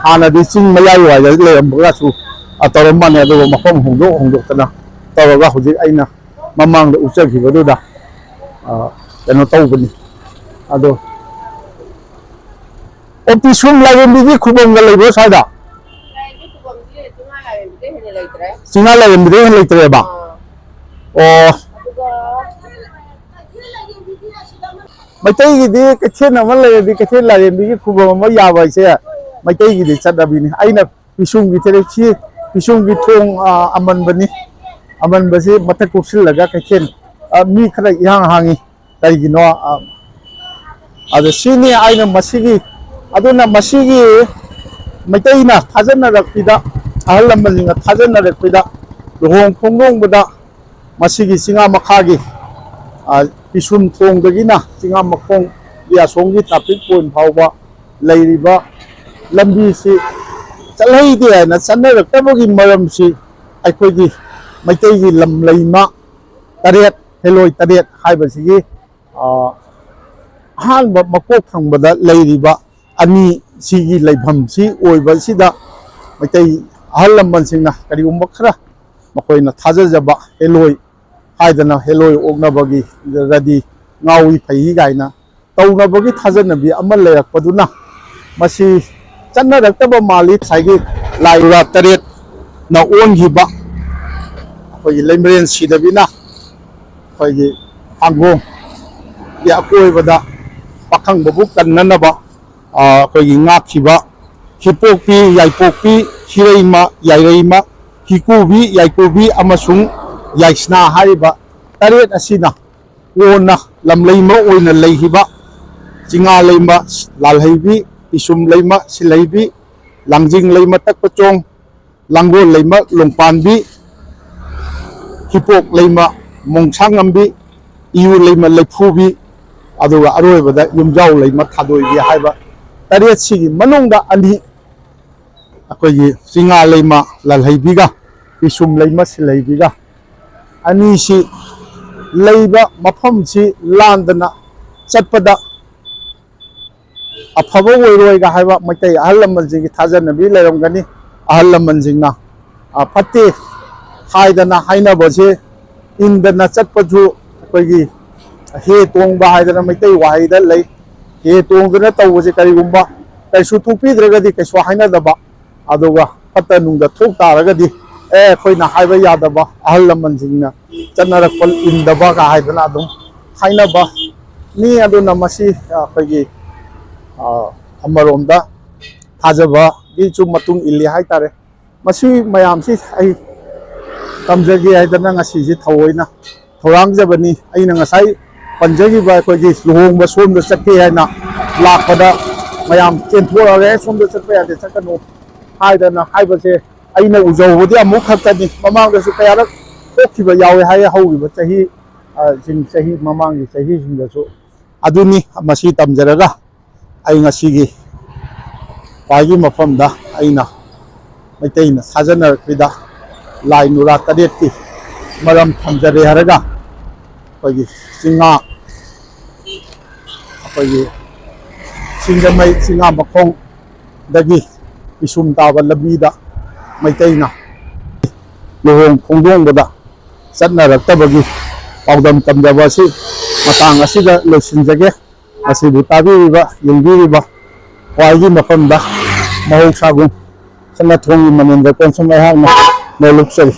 ꯍꯥꯟꯅꯗꯤ ꯆꯤꯡ ꯃꯌꯥꯏ ꯋꯥꯏꯗ ꯂꯩꯔꯝꯕꯒꯁꯨ, ꯑ, ꯇꯧꯔꯝꯕꯅꯦ, ꯑꯗꯨꯒ ꯃꯐꯝ ꯍꯣꯡꯗꯣꯛ ꯍꯣꯡꯗꯣꯛꯇꯅ ꯇꯧꯔꯒ ꯍꯧꯖꯤꯛ ꯑꯩꯅ ꯃꯃꯥꯡꯗ ꯎꯠꯆꯈꯤꯕꯗꯨꯗ, ꯑ, ꯀꯩꯅꯣ ꯇꯧꯕꯅꯤ꯫ ꯑꯗꯣ, ꯑꯣ, ꯄꯤꯁꯨꯝ ꯂꯥꯏꯔꯦꯝꯕꯤꯒꯤ ꯈꯨꯕꯝꯒ ꯂꯩꯕ꯭ꯔꯣ ꯁ꯭ꯋꯥꯏꯗ? ꯂꯥꯏꯔꯦꯝꯕꯤ ꯈꯨꯕꯝꯗꯤ ꯆꯤꯡꯉꯥ ꯂꯥꯏꯔꯦꯝꯕꯤꯗꯩ ꯍꯦꯟꯅ ꯂꯩꯇ꯭ꯔꯦ꯫ ꯆꯤꯡꯉꯥ ꯂꯥꯏꯔꯦꯝꯕꯤꯗꯩ ꯍꯦꯟꯅ ꯂꯩꯇ꯭ꯔꯦꯕ? ꯑꯥ꯫ ꯑꯣ꯫ ꯑꯗꯨꯒ ꯃꯩꯇꯩꯒꯤꯗꯤ ꯀꯩꯊꯦꯜ ꯑꯃ ꯂꯩꯔꯗꯤ ꯀꯩꯊꯦꯜ ꯂꯥꯏꯔꯦꯝꯕꯤꯒꯤ ꯈꯨꯕꯝ ꯑꯃ ꯌꯥꯕ ꯍꯥꯏꯁꯦ ꯃꯩꯇꯩꯒꯤꯗꯤ ꯆꯠꯅꯕꯤꯅꯤ꯫ ꯑꯩꯅ ꯄꯤꯁꯨꯝꯒꯤ ꯊꯦꯔꯦꯛꯁꯤ, ꯄꯤꯁꯨꯝꯒꯤ ꯊꯣꯡ, ꯑ, ꯑꯃꯟꯕꯅꯤ꯫ ꯑꯃꯟꯕꯁꯤ ꯃꯊꯛ ꯀꯨꯞꯁꯤꯜꯂꯒ ꯀꯩꯊꯦꯜ, ꯑ, ꯃꯤ ꯈꯔ ꯏꯍꯥꯡ ꯍꯥꯡꯉꯤ꯫ ꯀꯩꯒꯤꯅꯣ? ꯑ, ꯑꯗ ꯁꯤꯅꯤ ꯑꯩꯅ ꯃꯁꯤꯒꯤ, ꯑꯗꯨꯅ ꯃꯁꯤꯒꯤ ꯃꯩꯇꯩꯅ ꯊꯥꯖꯅꯔꯛꯄꯤꯗ, ꯑꯍꯜ ꯂꯃꯟꯁꯤꯡꯅ ꯊꯥꯖꯅꯔꯛꯄꯤꯗ, ꯂꯨꯍꯣꯡ ꯈꯣꯡꯗꯣꯡꯕꯗ ꯃꯁꯤꯒꯤ ꯆꯤꯉꯥ ꯃꯈꯥꯒꯤ, ꯑ, ꯄꯤꯁꯨꯝ ꯊꯣꯡꯗꯒꯤꯅ ꯆꯤꯉꯥ ꯃꯈꯣꯡꯒꯤ ꯑꯁꯣꯝꯒꯤ traffic point ꯐꯥꯎꯕ ꯂꯩꯔꯤꯕ ꯂꯝꯕꯤꯁꯤ ꯆꯠꯍꯩꯗꯦ ꯍꯥꯏꯅ ꯆꯠꯅꯔꯛꯇꯕꯒꯤ ꯃꯔꯝꯁꯤ ꯑꯩꯈꯣꯏꯒꯤ ꯃꯩꯇꯩꯒꯤ ꯂꯝ ꯂꯩꯃ ꯇꯔꯦꯠ, ꯍꯦꯂꯣꯏ ꯇꯔꯦꯠ ꯍꯥꯏꯕꯁꯤꯒꯤ, ꯑ, ꯑꯍꯥꯟꯕ ꯃꯀꯣꯛ ꯊꯪꯕꯗ ꯂꯩꯔꯤꯕ ꯑꯅꯤ, ꯁꯤꯒꯤ ꯂꯩꯐꯝꯁꯤ ꯑꯣꯏꯕꯁꯤꯗ ꯃꯩꯇꯩ ꯑꯍꯜ ꯂꯃꯟꯁꯤꯡꯅ ꯀꯔꯤꯒꯨꯝꯕ ꯈꯔ ꯃꯈꯣꯏꯅ ꯊꯥꯖꯖꯕ ꯍꯦꯂꯣꯏ ꯍꯥꯏꯗꯅ ꯍꯦꯂꯣꯏ ꯑꯣꯛꯅꯕꯒꯤꯗꯗꯤ ꯉꯥꯎꯏ ꯐꯩ ꯀꯥꯏꯅ ꯇꯧꯅꯕꯒꯤ ꯊꯥꯖꯅꯕꯤ ꯑꯃ ꯂꯩꯔꯛꯄꯗꯨꯅ ꯃꯁꯤ ꯆꯠꯅꯔꯛꯇꯕ ꯃꯥꯜꯂꯤ꯫ ꯉꯁꯥꯏꯒꯤ ꯂꯥꯏ ꯂꯨꯔꯥ ꯇꯔꯦꯠꯅ ꯑꯣꯟꯈꯤꯕ ꯑꯩꯈꯣꯏꯒꯤ ꯂꯩꯃꯔꯦꯟ ꯁꯤꯗꯕꯤꯅ ꯑꯩꯈꯣꯏꯒꯤ ꯍꯥꯡꯒꯣꯡꯒꯤ ꯑꯀꯣꯏꯕꯗ ꯄꯥꯈꯪꯕꯕꯨ ꯀꯟꯅꯅꯕ, ꯑ, ꯑꯩꯈꯣꯏꯒꯤ ꯉꯥꯛꯈꯤꯕ ꯍꯤꯄꯣꯛꯄꯤ, ꯌꯥꯏꯄꯣꯛꯄꯤ, ꯍꯤꯔꯩꯃ, ꯌꯥꯏꯔꯩꯃ, ꯍꯤꯀꯨꯕꯤ, ꯌꯥꯏꯀꯨꯕꯤ ꯑꯃꯁꯨꯡ ꯌꯥꯏꯁꯅꯥ ꯍꯥꯏꯔꯤꯕ ꯇꯔꯦꯠ ꯑꯁꯤꯅ ꯀꯣꯟꯅ ꯂꯝꯂꯩꯃ ꯑꯣꯏꯅ ꯂꯩꯈꯤꯕ ꯆꯤꯉꯥ ꯂꯩꯃ ꯂꯥꯜꯍꯩꯕꯤ, ꯄꯤꯁꯨꯝ ꯂꯩꯃ ꯁꯤꯜꯍꯩꯕꯤ, ꯂꯥꯡꯖꯤꯡ ꯂꯩꯃ ꯇꯛꯄꯆꯣꯡ, ꯂꯥꯡꯒꯣꯜ ꯂꯩꯃ ꯂꯣꯡꯄꯥꯟꯕꯤ, ꯍꯤꯄꯣꯛ ꯂꯩꯃ ꯃꯣꯡꯁꯥꯡꯉꯝꯕꯤ, ꯏꯌꯨ ꯂꯩꯃ ꯂꯩꯐꯨꯕꯤ, ꯑꯗꯨꯒ ꯑꯔꯣꯏꯕꯗ ꯌꯨꯝꯖꯥꯎ ꯂꯩꯃ ꯊꯥꯗꯣꯏꯕꯤ ꯍꯥꯏꯕ ꯇꯔꯦꯠꯁꯤꯒꯤ ꯃꯅꯨꯡꯗ ꯑꯅꯤ, ꯑꯩꯈꯣꯏꯒꯤ ꯆꯤꯉꯥ ꯂꯩꯃ ꯂꯥꯜꯍꯩꯕꯤꯒ ꯄꯤꯁꯨꯝ ꯂꯩꯃ ꯁꯤꯜꯍꯩꯕꯤꯒ ꯑꯅꯤꯁꯤ ꯂꯩꯕ ꯃꯐꯝꯁꯤ ꯂꯥꯟꯗꯅ ꯆꯠꯄꯗ ꯑꯐꯕ ꯑꯣꯏꯔꯣꯏꯒ ꯍꯥꯏꯕ ꯃꯩꯇꯩ ꯑꯍꯜ ꯂꯃꯟꯁꯤꯡꯒꯤ ꯊꯥꯖꯅꯕꯤ ꯂꯩꯔꯝꯒꯅꯤ꯫ ꯑꯍꯜ ꯂꯃꯟꯁꯤꯡꯅ, ꯑ, ꯐꯠꯇꯦ ꯍꯥꯏꯗꯅ ꯍꯥꯏꯅꯕꯁꯦ ꯏꯟꯗꯅ ꯆꯠꯄꯁꯨ ꯑꯩꯈꯣꯏꯒꯤ ꯍꯦ ꯇꯣꯡꯕ ꯍꯥꯏꯗꯅ ꯃꯩꯇꯩ ꯋꯥꯍꯩꯗ ꯂꯩ꯫ ꯍꯦ ꯇꯣꯡꯗꯅ ꯇꯧꯕꯁꯦ ꯀꯔꯤꯒꯨꯝꯕ ꯀꯩꯁꯨ ꯊꯣꯛꯄꯤꯗ꯭ꯔꯒꯗꯤ ꯀꯩꯁꯨ ꯍꯥꯏꯅꯗꯕ, ꯑꯗꯨꯒ ꯐꯠꯇ ꯅꯨꯡꯗ ꯊꯣꯛ ꯇꯥꯔꯒꯗꯤ, ꯑꯦ, ꯑꯩꯈꯣꯏꯅ ꯍꯥꯏꯕ ꯌꯥꯗꯕ, ꯑꯍꯜ ꯂꯃꯟꯁꯤꯡꯅ ꯆꯠꯅꯔꯛꯄ ꯏꯟꯗꯕꯒ ꯍꯥꯏꯗꯅ ꯑꯗꯨꯝ ꯍꯥꯏꯅꯕ ꯅꯤ꯫ ꯑꯗꯨꯅ ꯃꯁꯤ ꯑꯩꯈꯣꯏꯒꯤ, ꯑ, ꯑꯃꯔꯣꯝꯗ ꯊꯥꯖꯕꯒꯤꯁꯨ ꯃꯇꯨꯡ ꯏꯜꯂꯤ ꯍꯥꯏꯇꯥꯔꯦ꯫ ꯃꯁꯤ ꯃꯌꯥꯝꯁꯤ ꯑꯩ ꯇꯝꯖꯒꯦ ꯍꯥꯏꯗꯅ ꯉꯁꯤꯁꯤ ꯊꯑꯣꯏꯅ ꯊꯧꯔꯥꯡꯖꯕꯅꯤ꯫ ꯑꯩꯅ ꯉꯁꯥꯏ ꯄꯟꯖꯈꯤꯕ ꯑꯩꯈꯣꯏꯒꯤ ꯂꯨꯍꯣꯡꯕ ꯁꯣꯝꯗ ꯆꯠꯀꯦ ꯍꯥꯏꯅ ꯂꯥꯛꯄꯗ ꯃꯌꯥꯝ ꯆꯦꯟꯊꯣꯔꯛꯑꯒ, "ꯑꯦ, ꯁꯣꯝꯗ ꯆꯠꯄ ꯌꯥꯗꯦ, ꯆꯠꯀꯅꯨ" ꯍꯥꯏꯗꯅ ꯍꯥꯏꯕꯁꯦ ꯑꯩꯅ ꯎꯖꯍꯧꯕꯗꯤ ꯑꯃꯨꯛ ꯈꯛꯇꯅꯤ꯫ ꯃꯃꯥꯡꯗꯁꯨ ꯀꯌꯥꯔꯛ ꯊꯣꯛꯈꯤꯕ ꯌꯥꯎꯋꯦ ꯍꯥꯏ, ꯍꯧꯈꯤꯕ ꯆꯍꯤ, ꯑ, ꯁꯤꯡ, ꯆꯍꯤ, ꯃꯃꯥꯡꯒꯤ ꯆꯍꯤꯁꯤꯡꯗꯁꯨ꯫ ꯑꯗꯨꯅꯤ ꯃꯁꯤ ꯇꯝꯖꯔꯒ ꯑꯩ ꯉꯁꯤꯒꯤ ꯈ꯭ꯋꯥꯏꯒꯤ ꯃꯐꯝꯗ ꯑꯩꯅ ꯃꯩꯇꯩꯅ ꯁꯥꯖꯟꯅꯔꯛꯄꯤꯗ ꯂꯥꯏ ꯅꯨꯔꯥ ꯇꯔꯦꯠꯀꯤ ꯃꯔꯝ ꯊꯝꯖꯔꯦ ꯍꯥꯏꯔꯒ, ꯑꯩꯈꯣꯏꯒꯤ ꯆꯤꯡꯉꯥ, ꯑꯩꯈꯣꯏꯒꯤ ꯁꯤꯡꯖꯃꯩ ꯆꯤꯡꯉꯥ ꯃꯈꯣꯡꯗꯒꯤ ꯄꯤꯁꯨꯝ ꯇꯥꯕ ꯂꯝꯕꯤꯗ ꯃꯩꯇꯩꯅ ꯂꯨꯍꯣꯡ ꯈꯣꯡꯗꯣꯡꯕꯗ ꯆꯠꯅꯔꯛꯇꯕꯒꯤ ꯄꯥꯎꯗꯝ ꯇꯝꯖꯕ ꯑꯁꯤ ꯃꯇꯥꯡ ꯑꯁꯤꯗ ꯂꯣꯏꯁꯤꯟꯖꯒꯦ꯫ ꯃꯁꯤꯕꯨ ꯇꯥꯕꯤꯔꯤꯕ, ꯌꯦꯡꯕꯤꯔꯤꯕ ꯈ꯭ꯋꯥꯏꯒꯤ ꯃꯐꯝꯗ ꯃꯍꯧꯁꯥꯒꯨꯝ ꯁꯅꯥꯊꯣꯡꯒꯤ ꯃꯅꯤꯟꯗ ꯀꯣꯟꯁꯨꯝ ꯑꯩꯍꯥꯛꯅ ꯅꯣꯂꯨꯛꯆꯔꯤ꯫